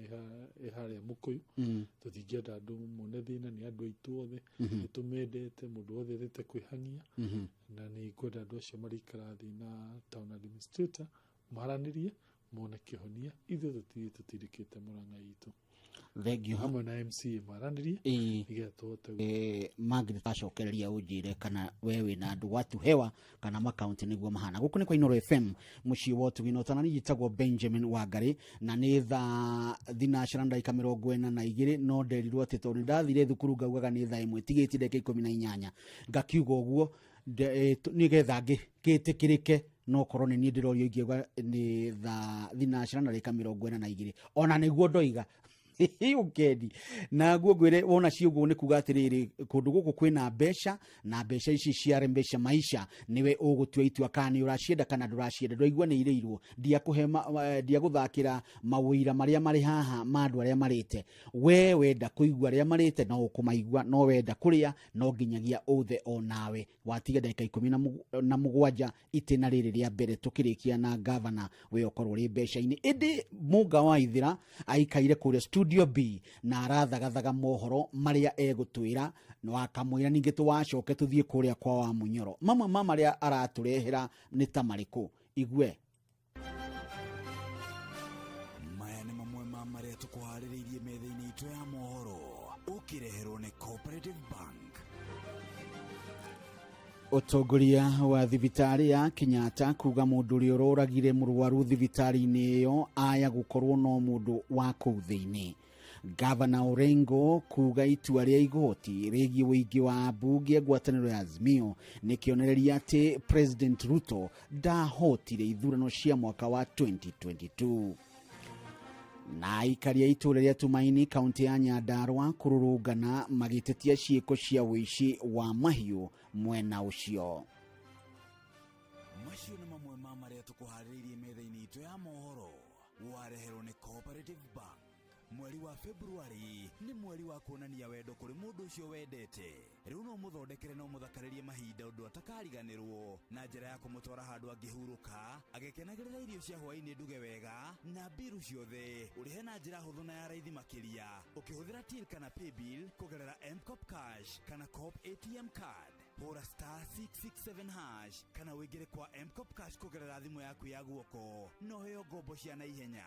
ĩ harĩa Mũkũyũ. Tũtingĩenda andũ mone thĩna. Nĩ andũ aitũ othe. Nĩ tũmendete. Mũndũ wothe endete kwĩhang'ia. Na nĩ ngwenda andũ acio marĩikara thĩ na town administrator, maranĩrie, mone kĩhonia. Ithuĩ tũtirĩ tũtindĩkĩte Mũrang'a itũ. Thank you. Hamwe na MCA maranĩrie, nĩgetha tũhote. Margaret, acokereria ũnjĩre kana we wĩna andũ watu hewa kana makaunti nĩguo mahana. Gũkũ nĩ kwa Inoro FM, mũciĩ wa ũtugi na ũtana. Njĩtagwo Benjamin Wangari na nĩ thaa 9 na ndagĩka 42, no nderirwo atĩ tondũ nĩ ndathire thukuru ngaugaga nĩ thaa 1 tigĩtie ndagĩka 18, ngakiuga ũguo nĩgetha ngĩtĩkĩrĩke. No korwo nĩ niĩ ndĩrorio, ingiuga nĩ thaa 9 na ndagĩka 42, ona nĩguo ndoiga ũkendi naguo. Ngwĩre wona ciũguo nĩ kuga atĩrĩrĩ, kũndũ gũkũ kwĩna mbeca, na mbeca ici cia mbeca maisha nĩwe ũgũtua itua kana nĩ ũracienda kana ndũracienda. Ndwaigua nĩ irĩirwo, ndiakũhe ndiagũthakĩra mawĩira marĩa marĩ haha ma andũ arĩa marĩte. We wenda kũigua arĩa marĩte no ũkũmaigua, no wenda kũrĩa no nginyagia ũthe o nawe. Watiga ndagĩka 17 itĩna rĩrĩ rĩa mbere tũkĩrĩkia na gavana, we ũkorwo ũrĩ mbeca-inĩ. Ĩndĩ Mũnga wa Ithĩra aikaire kũrĩa studio B na arathagathaga mohoro marĩa egũtwĩra wakamwĩra, ningĩ tũwacoke tũthiĩ kũrĩa kwa wa Mũnyoro. Mamwe ma marĩa aratũrehera nĩ ta marĩkũ? Igue. Maya nĩ mamwe ma marĩa tũkũharĩrĩirie metha-inĩ itũ ya mohoro, ũkĩreherwo nĩ Cooperative Bank. Ũtongoria wa thibitarĩ ya Kenyatta kuga mũndũ ũrĩa ũroragire mũrwaru thibitarĩ-inĩ ĩyo aya gũkorwo no mũndũ wa kũu thĩinĩ. Gavana Orengo kuga itua rĩa igoti rĩgiĩ ũingĩ wa ambunge a ngwatanĩro ya Azimio nĩ kĩonereria atĩ President Ruto ndahotire ithurano cia mwaka wa 2022. Na aikari a itũũra rĩa Tumaini, kaunti ya Nyandarua, kũrũrũngana magĩtetia ciĩko cia ũici wa mahiũ mwena ũcio. Macio nĩ mamwe ma marĩa tũkũharĩrĩirie metha-inĩ itũ ya mohoro, wareherwo nĩ Cooperative Bank. Mweri wa Februari nĩ mweri wa kuonania wendo kũrĩ mũndũ ũcio wendete. Rĩu no mũthondekere no mũthakarĩrie mahinda ũndũ atakariganĩrwo na njĩra ya kũmũtwara handũ angĩhurũka agĩkenagĩrĩra irio cia hwaĩ-inĩ nduge wega, na mbiru ciothe ũrĩhe na njĩra hũthũ na ya raithi makĩria ũkĩhũthĩra till kana paybill kũgerera Mcop Cash kana Coop ATM card. Hũra *667# kana ũingĩre kwa Mcop Cash kũgerera thimũ yaku ya guoko na ũheo ngombo cia naihenya.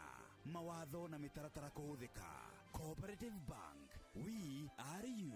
Mawatho na mĩtaratara kũhũthĩka. Cooperative Bank, we are you.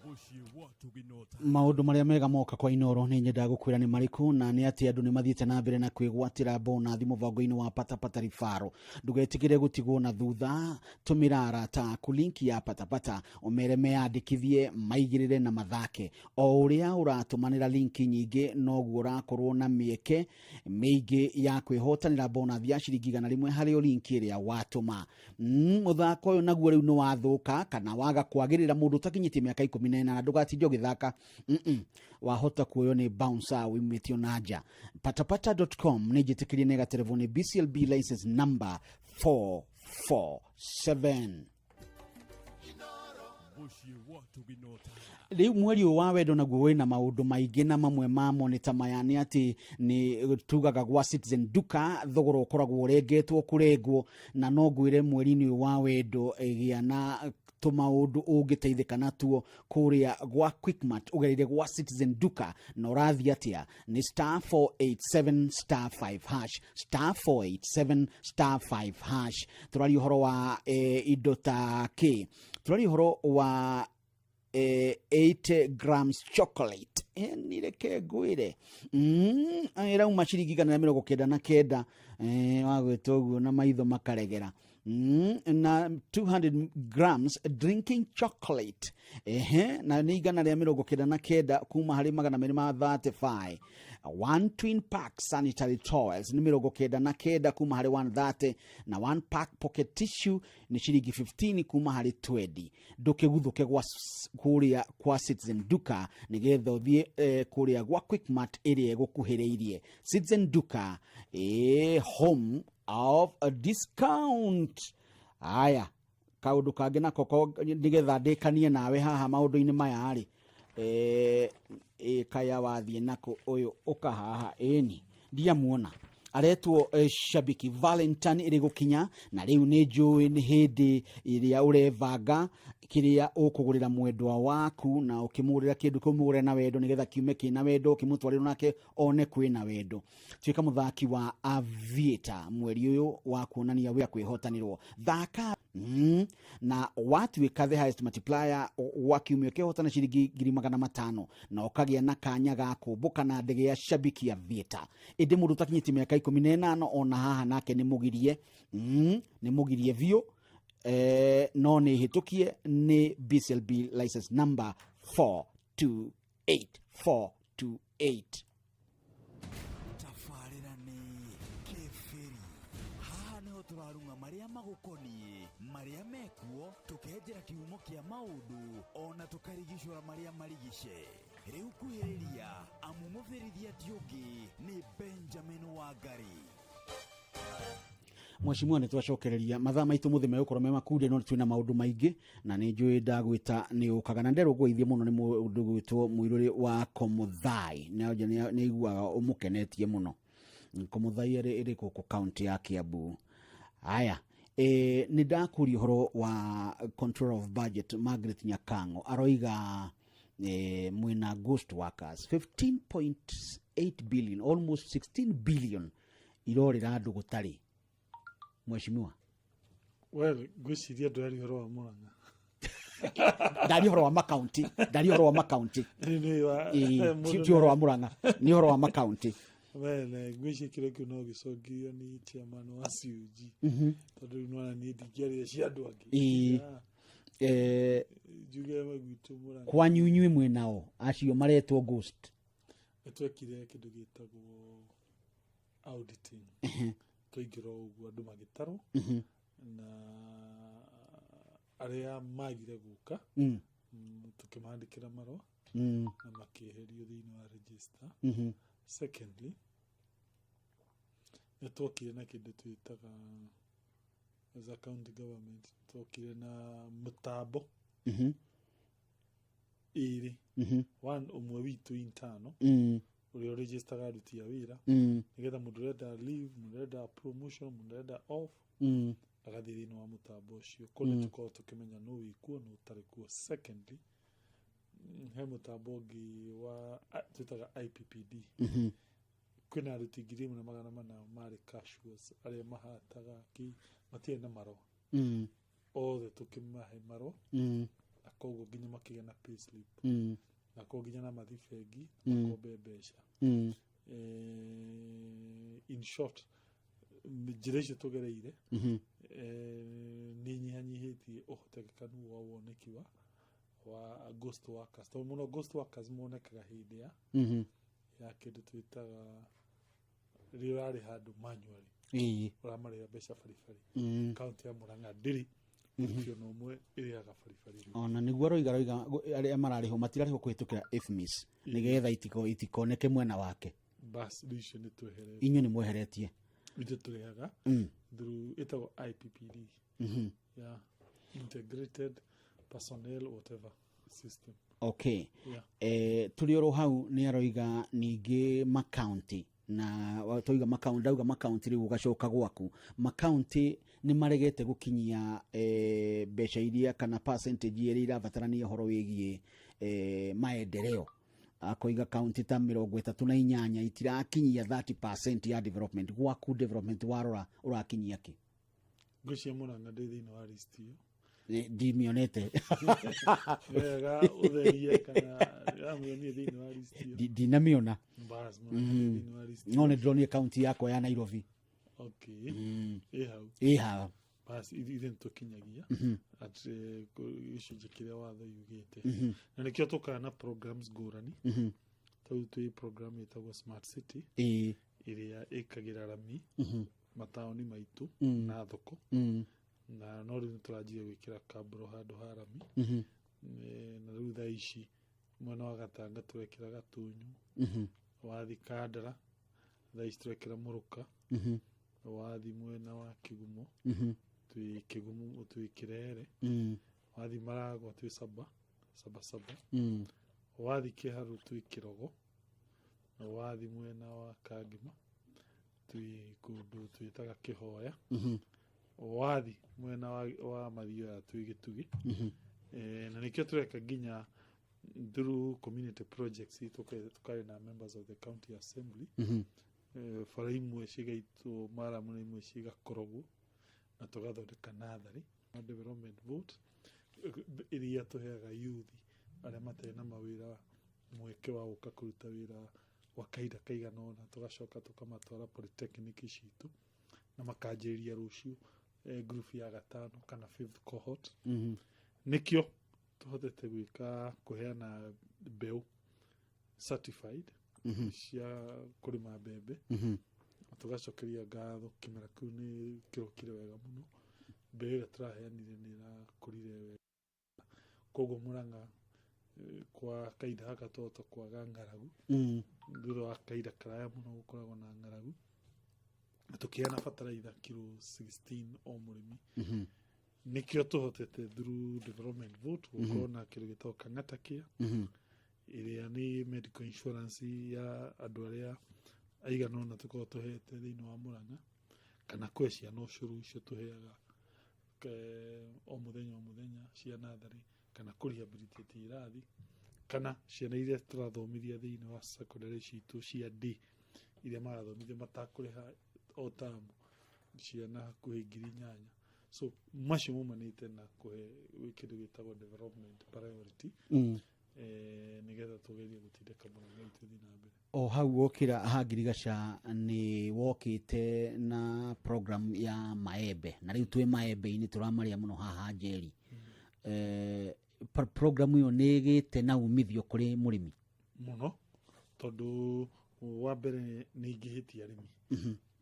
Mũciĩ wa Tuginota. Maũndũ marĩa mega moka kwa Inoro nĩ nyendaga gũkwĩra nĩ marĩkũ, na nĩ atĩ andũ nĩ mathiĩte na mbere na kwĩgwatĩra bonathi mũbango-inĩ wa Patapata Rifaro. Ndũgetigĩre gũtigwo na thutha. Tũmĩra arata aku linki ya Patapata, ũmere meyandĩkithie, maigĩrĩre na mathake. O ũrĩa ũratũmanĩra linki nyingĩ, noguo ũrakorwo na mĩeke mĩingĩ ya kwĩhotanĩra bonathi ya ciringi 100 harĩ o linki ĩrĩa watũma. Mũthako ũyũ naguo rĩu nĩ wathũka kana waga kwagĩrĩra mũndũ ũtakinyĩtie mĩaka 18, ndũgatinde ũgĩthaka. Wahota kuoywo nĩ bouncer wimĩtio na nja. Patapata.com nĩ njĩtĩkĩrie nĩ gaterevwo nĩ BCLB license number 447. Rĩu mweri ũyũ wa wendo naguo wĩna maũndũ maingĩ, na mamwe mamo nĩ ta maya: nĩ atĩ nĩ tugaga gwa Citizen Duka thogora ũkoragwo ũrengetwo kũrengwo, na no ngwĩre mweri-inĩ ũyũ wa wendo gĩa na tũmaũndũ ũngĩteithĩka natuo kũrĩa gwa Quickmart ũgereire gwa Citizen Duka. Na ũrathiĩ atĩa? Nĩ *487*5#, *487*5#. Tũraria ũhoro wa indo ta kĩ? Tũraria ũhoro wa 8 grams chocolate, nireke ngwĩre, ĩrauma ciringi 199, wagwĩta ũguo na maitho makaregera, na 200 grams drinking chocolate, ehe, na nĩ 199 kuma harĩ 235. One twin pack sanitary towels nĩ 99 kuma harĩ 130, na one pack pocket tissue nĩ ciringi 15 kuma harĩ 20. Ndũkĩguthũke gwa kũrĩa kwa Citizen Duka nĩgetha ũthiĩ kũrĩa gwa Quickmart ĩrĩa ĩgũkuhĩrĩirie. Citizen Duka, home of a discount. Aya, kaũndũ kangĩ nako nĩgetha ndĩkanie nawe haha maũndũ-inĩ maya rĩ, kaya wathiĩ nako ũyũ ũka haha, ĩni ndiamuona aretwo Shabiki. Valentine ĩrĩ gũkinya, na rĩu nĩ njũĩ nĩ hĩndĩ ĩrĩa ũrebanga kĩrĩa ũkũgũrĩra mwendwa waku, na ũkĩmũgũrĩra kĩndũ kĩu mũgũrĩre na wendo nĩgetha kiume kĩna wendo, ũkĩmũtwarĩra nake one kwĩna wendo. Tuĩka mũthaki wa Aviator mweri ũyũ wa kuonania wĩa kwĩhotanĩrwo thaka, na watuĩka the highest multiplier wa kiumia ũkĩhotana ciringi 500,000 na ũkagĩa na kanya ga kũmbũka na ndege ya Shabiki Aviator. Ĩndĩ mũndũ ũtakinyĩtie mĩaka 18 ona haha nake nĩ mũgirie, nĩ mũgirie biũ, no nĩ hĩtũkie nĩ BCLB license number 428428. Tabarĩra nĩ Kĩbĩri. Haha nĩho tũrarung'a marĩa magũkoniĩ, marĩa mekuo, tũkenjera kĩhumo kĩa maũndũ, ona tũkarigicũra marĩa marigice. Rĩu kuhĩrĩria, amu mũbĩrithia ti ũngĩ nĩ Benjamin Wangari. Mheshimiwa, nĩ twacokereria mathaa maitũ mũthĩ megũkorwo me makunde, no twĩna maũndũ maingĩ na nĩ njũĩ ndagwĩta nĩ ũkaga na nderũngũithie mũno nĩ mũndũ gwĩtwo mũirũrĩ wa Komuthai. Nĩ aiguaga ũmũkenetie mũno. Komuthai ĩrĩ gũkũ kaunti ya Kiambu. Aya, nĩ ndakũria ũhoro wa control of budget Margaret Nyakango aroiga mwĩna ghost workers 15.8 billion, almost 16 billion irorĩra andũ gũtarĩ, mheshimiwa. Well, ngwĩciria ndũraria ũhoro wa Mũrang'a. Ndaria ũhoro wa makaunti, ndaria ũhoro wa makaunti. Nĩ Ĩĩ, ti ũhoro wa Mũrang'a, nĩ ũhoro wa makaunti. Well, ngwĩciria kĩrĩa kĩu no gĩcongithio nĩ chairman wa CUG, tondũ rĩu nĩwona niĩ ndingĩaria cia andũ angĩ. Ĩĩ. Njuge gwitũ Mũrang'a Kwanyu inyuĩ mwĩnao acio maretwo ghost? Nĩ twekire kĩndũ gĩtagwo auditing. Twaingĩra o ũguo andũ magĩtarwo, na arĩa magire gũka, tũkĩmandĩkĩra marũa na makĩeherio thĩinĩ wa register. Secondly, nĩ twokire na kĩndũ twĩtaga, as a county government, twokire na mũtambo ĩrĩ. One, ũmwe witũ internal, ũrĩa ũregistaga aruti a wĩra, nĩgetha mũndũ ũrenda leave, mũndũ ũrenda promotion, mũndũ ũrenda off, agathiĩ thĩinĩ wa mũtambo ũcio kũu, nĩ tũkorwo tũkĩmenya nũ wĩkuo, nũ ũtarĩ kuo. Secondly, he mũtambo ũngĩ wa twĩtaga IPPD. Kwĩna aruti 1400 marĩ casuals, arĩa mahataga kĩ matiarĩ na marũa. Othe tũkĩmahe marũa, na koguo nginya makĩgĩa na payslip, na koguo nginya na mathi bengi makombe mbeca. In short, njĩra icio tũgereire nĩ inyihanyihĩtie ũhotekekanu wa woneki wa ghost workers, tondũ mũno ghost workers monekaga hĩndĩ ya ya kĩndũ twĩtaga rĩrĩa ũrarĩha andũ manually, ũramarĩha mbeca baribari. Kaunti ya Murang'a ndĩrĩ mũruti ona ũmwe ĩrĩhaga baribari rĩu. Ona nĩguo aroiga arĩa mararĩhwo matirarĩhwo kũhĩtũkĩra IFMIS nĩgetha itikoneke mwena wake. Bas, rĩu icio nĩ tweheretie. Inyuĩ nĩ mweheretie? Ithuĩ tũrĩhaga through ĩtagwo IPPD, yeah, Integrated. Personnel, whatever system. Okay. Yeah. Tũrĩ oro hau, nĩ aroiga ningĩ makaunti na twauga makaunti, ndauga makaunti, rĩu ũgacoka gwaku, makaunti nĩ maregete gũkinyia mbeca iria kana percentage iria irabatarania ũhoro wĩgiĩ maendeleo. Akoiga kaunti ta 38 itirakinyia 30% ya development. Gwaku development warora ũrakinyia kĩ? Ngwĩciria Mũrang'a ndĩ thĩinĩ wa list ĩyo. Ndimĩonete. Wega ũtherie kana amũonie thĩinĩ wa list ĩyo. Ndinamĩona. Bas, Mũrang'a ndĩ thĩinĩ wa list. No nĩ ndĩronire kaunti yakwa ya Nairobi. Okay. Ĩ hau. Ĩ hau. Bas, ithuĩ nĩ tũkinyagia at gĩcunjĩ kĩrĩa watho yugĩte, na nĩkĩo tũkaga na programs ngũrani. Tarĩu twĩ program ĩtagwo Smart City, ĩrĩa ĩkagĩra rami mataũni maitũ na thoko, na no rĩu nĩ tũranjia gwĩkĩra kabro handũ ha rami. Na rĩu thaa ici mwena wa Gatanga tũrekĩra Gatunyu, wathi Kandara thaa ici tũrekĩra Mũrũka, wathi mwena wa Kĩgumo twĩ Kĩgumo, twĩ Kĩrere, wathi Maragwa twĩ Saba Saba Saba, wathi Kĩharũ twĩ Kĩrogo, na wathi mwena wa Kangima twĩ kũndũ twĩtaga Kĩhoya, wathi mwena wa Mathioya twĩ Gĩtugĩ. Na nĩkĩo tũreka nginya through community projects, tũkarĩ na members of the county assembly. Bara imwe cigaitwo maramu na imwe cigakorogwo na tũgathondeka natharĩ na development vote iria tũheaga youth arĩa matarĩ na mawĩra mweke wa gũka kũruta wĩra gwa kahinda kaigana ũna, tũgacoka tũkamatwara polytechnic citũ na makanjĩrĩria rũciũ group ya gatano kana fifth cohort. Nĩkĩo tũhotete gwĩka kũheana mbeũ certified cia kũrĩma mbembe. Tũgacokeria ngatho, kĩmera kĩu nĩ kĩrokire wega mũno, mbeũ ĩrĩa tũraheanire nĩ ĩrakũrire wega, koguo Mũrang'a kwa kahinda gaka twahota kwaga ng'aragu thutha wa kahinda karaya mũno gũkoragwo na ng'aragu, na tũkĩheana bataraitha kiro 16 o mũrĩmi. Nĩkĩo tũhotete through development vote gũkorwo na kĩndũ gĩtagwo Kang'ata Care, ĩrĩa nĩ medical insurance ya andũ arĩa aigana ũna tũkoragwo tũhete thĩinĩ wa Mũrang'a, kana kũhe ciana ũcũrũ icio tũheaga o mũthenya o mũthenya cia natharĩ, kana kũ rehabilitate irathi, kana ciana iria tũrathomithia thĩinĩ wa secondary citũ cia day, iria marathomithio matakũrĩha o tamu, ciana hakuhĩ 8,000. So macio maumanĩte na kũhe kĩndũ gĩtagwo development priority, nĩgetha tũgerie gũtindĩka Mũrang'a itũ ĩthiĩ na mbere. O hau wokĩra ha ngirigaca, nĩ wokĩte na program ya maembe, na rĩu twĩ maembe-inĩ, tũramarĩa mũno haha Njeri. Program ĩyo nĩ ĩgĩte na umithio kũrĩ mũrĩmi? Mũno, tondũ wa mbere nĩ ingĩhĩtie arĩmi.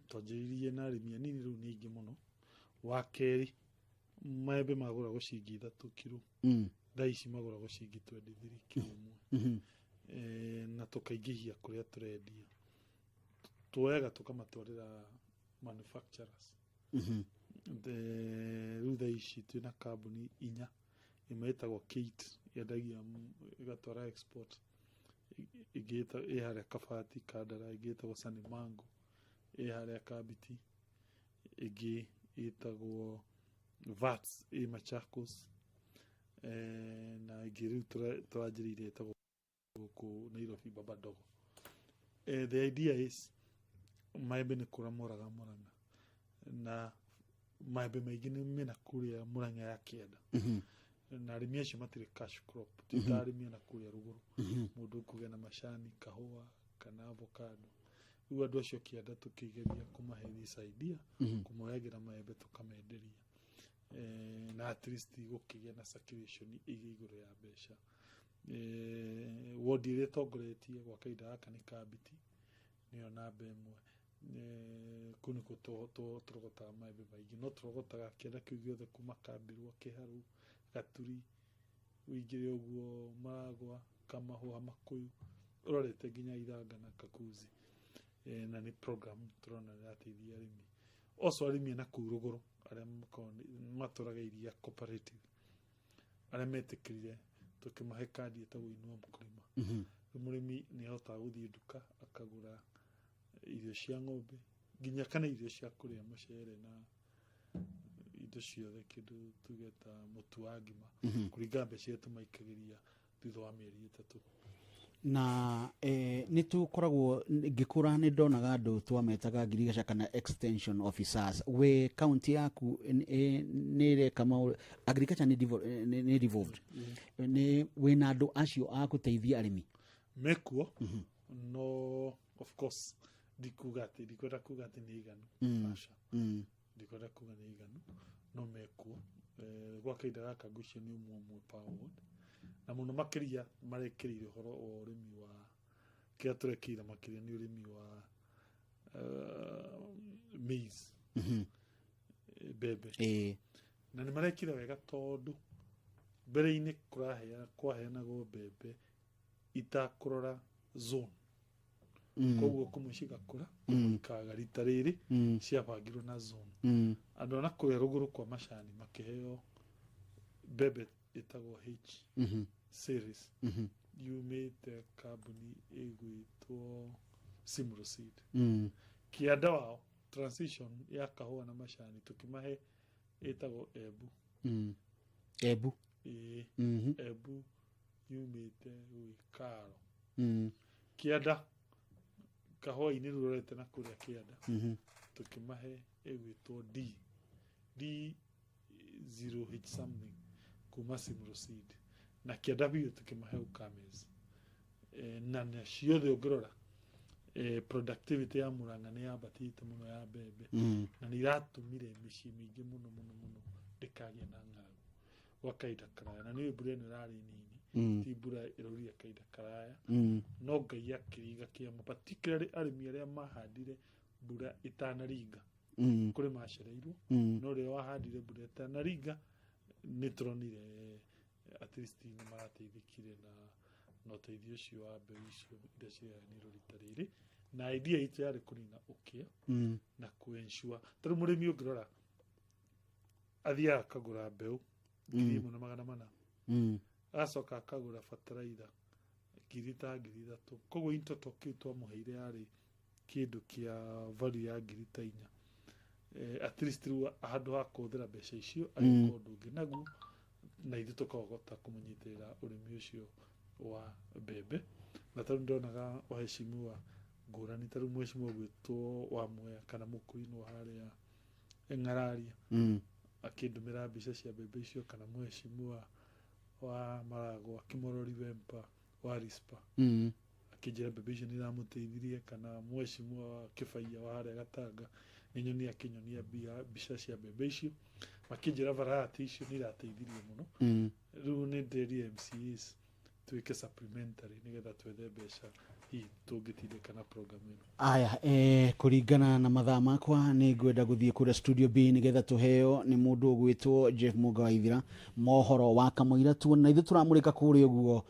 Twanjĩrĩirie na arĩmi anini, rĩu nĩ aingĩ mũno. Wa kerĩ, maembe magũragwo ciringi 3 kiro, thaa ici magũragwo ciringi 23 kiro ĩmwe. Na tũkaingĩhia kũrĩa tũrendia, tuoyaga tũkamatwarĩra manufacturers. Rĩu thaa ici twĩna kambuni inya. Ĩmwe ĩtagwo Kate, yendagia ĩgatwara export, ĩngĩ ĩ harĩa Kabati Kandara, ĩngĩ ĩtagwo Sanimango ĩ harĩa Kabiti, ĩngĩ ĩtagwo Vats ĩ Machakos, na ĩngĩ rĩu tũranjĩrĩirie ĩtagwo gũkũ Nairobi, Baba Dogo. The idea is maembe nĩ kũra moraga Mũrang'a, na maembe maingĩ nĩ mena kũrĩa Mũrang'a ya kĩanda, na arĩmi acio matirĩ cash crop, ti ta arĩmi ana kũrĩa rũgũrũ, mũndũ ũkũgĩa na macani, kahũa kana avocado. Rĩu andũ acio kĩanda tũkĩgeria kũmahe this idea, kũmoyagĩra maembe tũkamenderia, na at least gũkĩgĩa na circulation ĩgĩ igũrũ ya mbeca. Wodi ĩrĩa ĩtongoretie gwa kahinda gaka nĩ Kabiti, nĩyo namba 1. Kũu nĩkuo tũrogotaga maembe maingĩ, no tũrogotaga kĩanda kĩu gĩothe kuma Kambirwa, Kĩharũ, Gaturi, ũingĩre ũguo Maragwa, Kamahũa, Makuyu, ũrorete nginya Ithanga na Kakuzi. Na nĩ program tũrona nĩ ĩrateithia arĩmi, also arĩmi na kũu rũgũrũ arĩa makoragwo matũraga iria cooperative. Arĩa metĩkĩrire tũkĩmahe kandi ĩtagwo Inua Mkulima. Rĩu mũrĩmi nĩ ahotaga gũthiĩ nduka akagũra irio cia ng'ombe nginya kana irio cia kũrĩa, mũcere na indo ciothe, kĩndũ tuge ta mũtu wa ngima, kũringana mbeca iria tũmaikagĩria thutha wa mĩeri 3. Na nĩ tũkoragwo ngĩkũra nĩ ndonaga andũ twametaga ngirigaca kana extension officers. We kaunti yaku nĩ ĩreka maũndũ agriculture nĩ devolved, nĩ wĩna andũ acio a gũteithia arĩmi? Mekuo, no of course ndikuga atĩ, ndikwenda kuga atĩ nĩ iganu. Aca. Ndikwenda kuga nĩ iganu, no mekuo. Gwa kahinda gaka ngwĩciria nĩ ũmwe ũmwe per ward, na mũno makĩria marekĩrĩire ũhoro wa ũrĩmi wa kĩrĩa tũrekĩrĩire makĩria nĩ ũrĩmi wa maize, mbembe. Na nĩ marekire wega tondũ mbere-inĩ kwaheanagwo mbembe itakũrora zone. Koguo kũmwe cigakũra, kũmwe ikaga. Rita rĩrĩ ciabangirwo na zone. Andũ a na kũrĩa rũgũrũ kwa macani makĩheo mbembe ĩtagwo H series, yumĩte kambuni ĩgwĩtwo Simro Seed. Kĩanda wao transition ya kahũa na macani tũkĩmahe ĩtagwo Embu. Embu. Ĩĩ. Embu yumĩte gwĩ Karo. Kĩanda kahũa-inĩ rũrorete na kũrĩa kĩanda, tũkĩmahe ĩgwĩtwo D D 0 H something kuma Simro Seed, na kĩanda biũ tũkĩmahe Ukames. Na ciothe ũngĩrora, productivity ya Murang'a nĩ yambatĩte mũno ya mbembe, na nĩ iratũmire mĩciĩ mĩingĩ mũno mũno mũno ndĩkagĩe na ng'aragu gwa kahinda karaya. Na nĩ mbura ĩno ĩrarĩ nini, ti mbura ĩraurire kahinda karaya, no Ngai akĩringa kĩama, particularly arĩmi arĩa mahandire mbura ĩtanaringa. Kũrĩ macereirwo, no rĩrĩa wahandire mbura ĩtanaringa nĩ tũronire at least nĩ marateithĩkire na ũteithio ũcio wa mbeũ icio iria ciheanirwo rita rĩrĩ. Na idea itũ yarĩ kũnina ũkĩa na kũ-ensure tarĩu mũrĩmi ũngĩrora athiaga akagũra mbeũ 1400, agacoka akagũra bataraitha ngiri ta 3000. Koguo in total kĩu twamũheire yarĩ kĩndũ kĩa value ya ngiri ta 4. At least rĩu handũ ha kũhũthĩra mbeca icio agĩka ũndũ ũngĩ naguo, na ithuĩ tũkahota kũmũnyitĩrĩra ũrĩmi ũcio wa mbembe. Na tarĩu ndonaga waheshimiwa ngũrani, tarĩu mheshimiwa ũgwĩtwo wa Mwea kana Mũkũinũ harĩa Ng'araria, akĩndũmĩra mbica cia mbembe icio, kana mheshimiwa wa Maragwa Kĩmorori Wempa wa Rispa, akĩnjĩra mbembe icio nĩ iramũteithirie, kana mheshimiwa wa Kĩbaia wa harĩa Gatanga nĩ nyonia akĩnyonia mbica cia mbembe icio, makĩnjĩra variety icio nĩ irateithirie mũno. Rĩu nĩ ndĩrire MCAs twĩke supplementary nĩgetha twethe mbeca hihi tũngĩtindĩka na program ĩno. Aya, kũringana na mathaa makwa nĩ ngwenda gũthiĩ kũrĩa studio B nĩgetha tũheo nĩ mũndũ ũgwĩtwo Jeff Mũnga wa Ithira mohoro wa kamũira tuone, na ithuĩ tũramũrĩka kũrĩa ũguo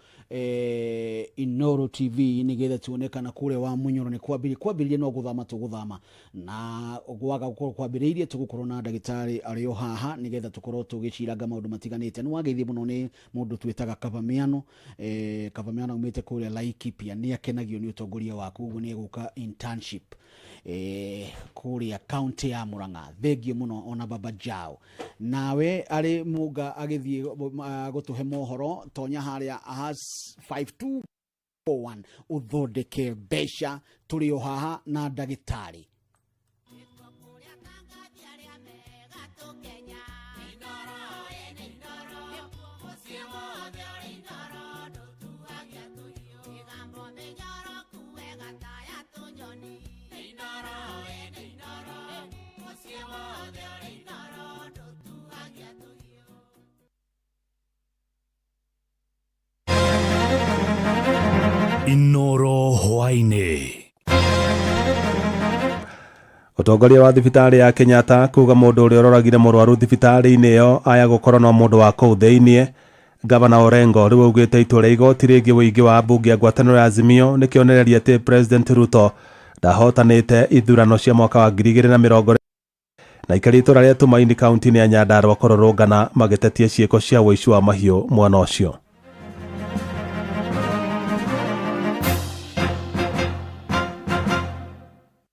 Inoro TV nĩgetha tuone kana kũrĩa wa Munyoro nĩ kwambĩrĩria kwambĩrĩria, no gũthama tũgũthama na gwaga gũkorwo kwambĩrĩirie tũgũkorwo na ndagĩtarĩ arĩ o haha nĩgetha tũkorwo tũgĩciranga maũndũ matiganĩte. Nĩ wageithio mũno nĩ mũndũ twĩtaga Kavamiano. Kavamiano aumĩte kũrĩa Laikipia, nĩ akenagio nĩ ũtongoria waku, ũguo nĩ egũka internship kũrĩa kaunti ya Murang'a. Thengiũ mũno ona baba Jao nawe arĩ Mũnga agĩthiĩ gũtũhe mohoro. Tonya harĩa has 5241 ũthondeke mbeca, tũrĩ o haha na ndagĩtarĩ. Inoro hwainĩ. Ũtongoria wa thibitarĩ ya Kenyatta kuga mũndũ ũrĩa ũroragire mũrwaru thibitarĩ-inĩ ĩyo aya gũkorwo no mũndũ wa kũu thĩiniĩ. Gavana Orengo rĩu augĩte itua rĩa igoti rĩgiĩ ũingĩ wa ambunge a ngwatanĩro ya Azimio nĩ kĩonereria atĩ President Ruto ndahotanĩte ithurano cia mwaka wa 2020. Na aikari itũra rĩa Tumaini kaunti-inĩ ya Nyandarua kũrũrũngana magĩtetia ciĩko cia ũici wa mahiũ mwena ũcio.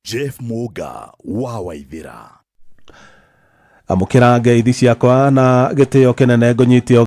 Jeff Muga wa Waithira. Amũkĩra ngeithi ciakwa na gĩtĩo kĩnene ngũnyitio.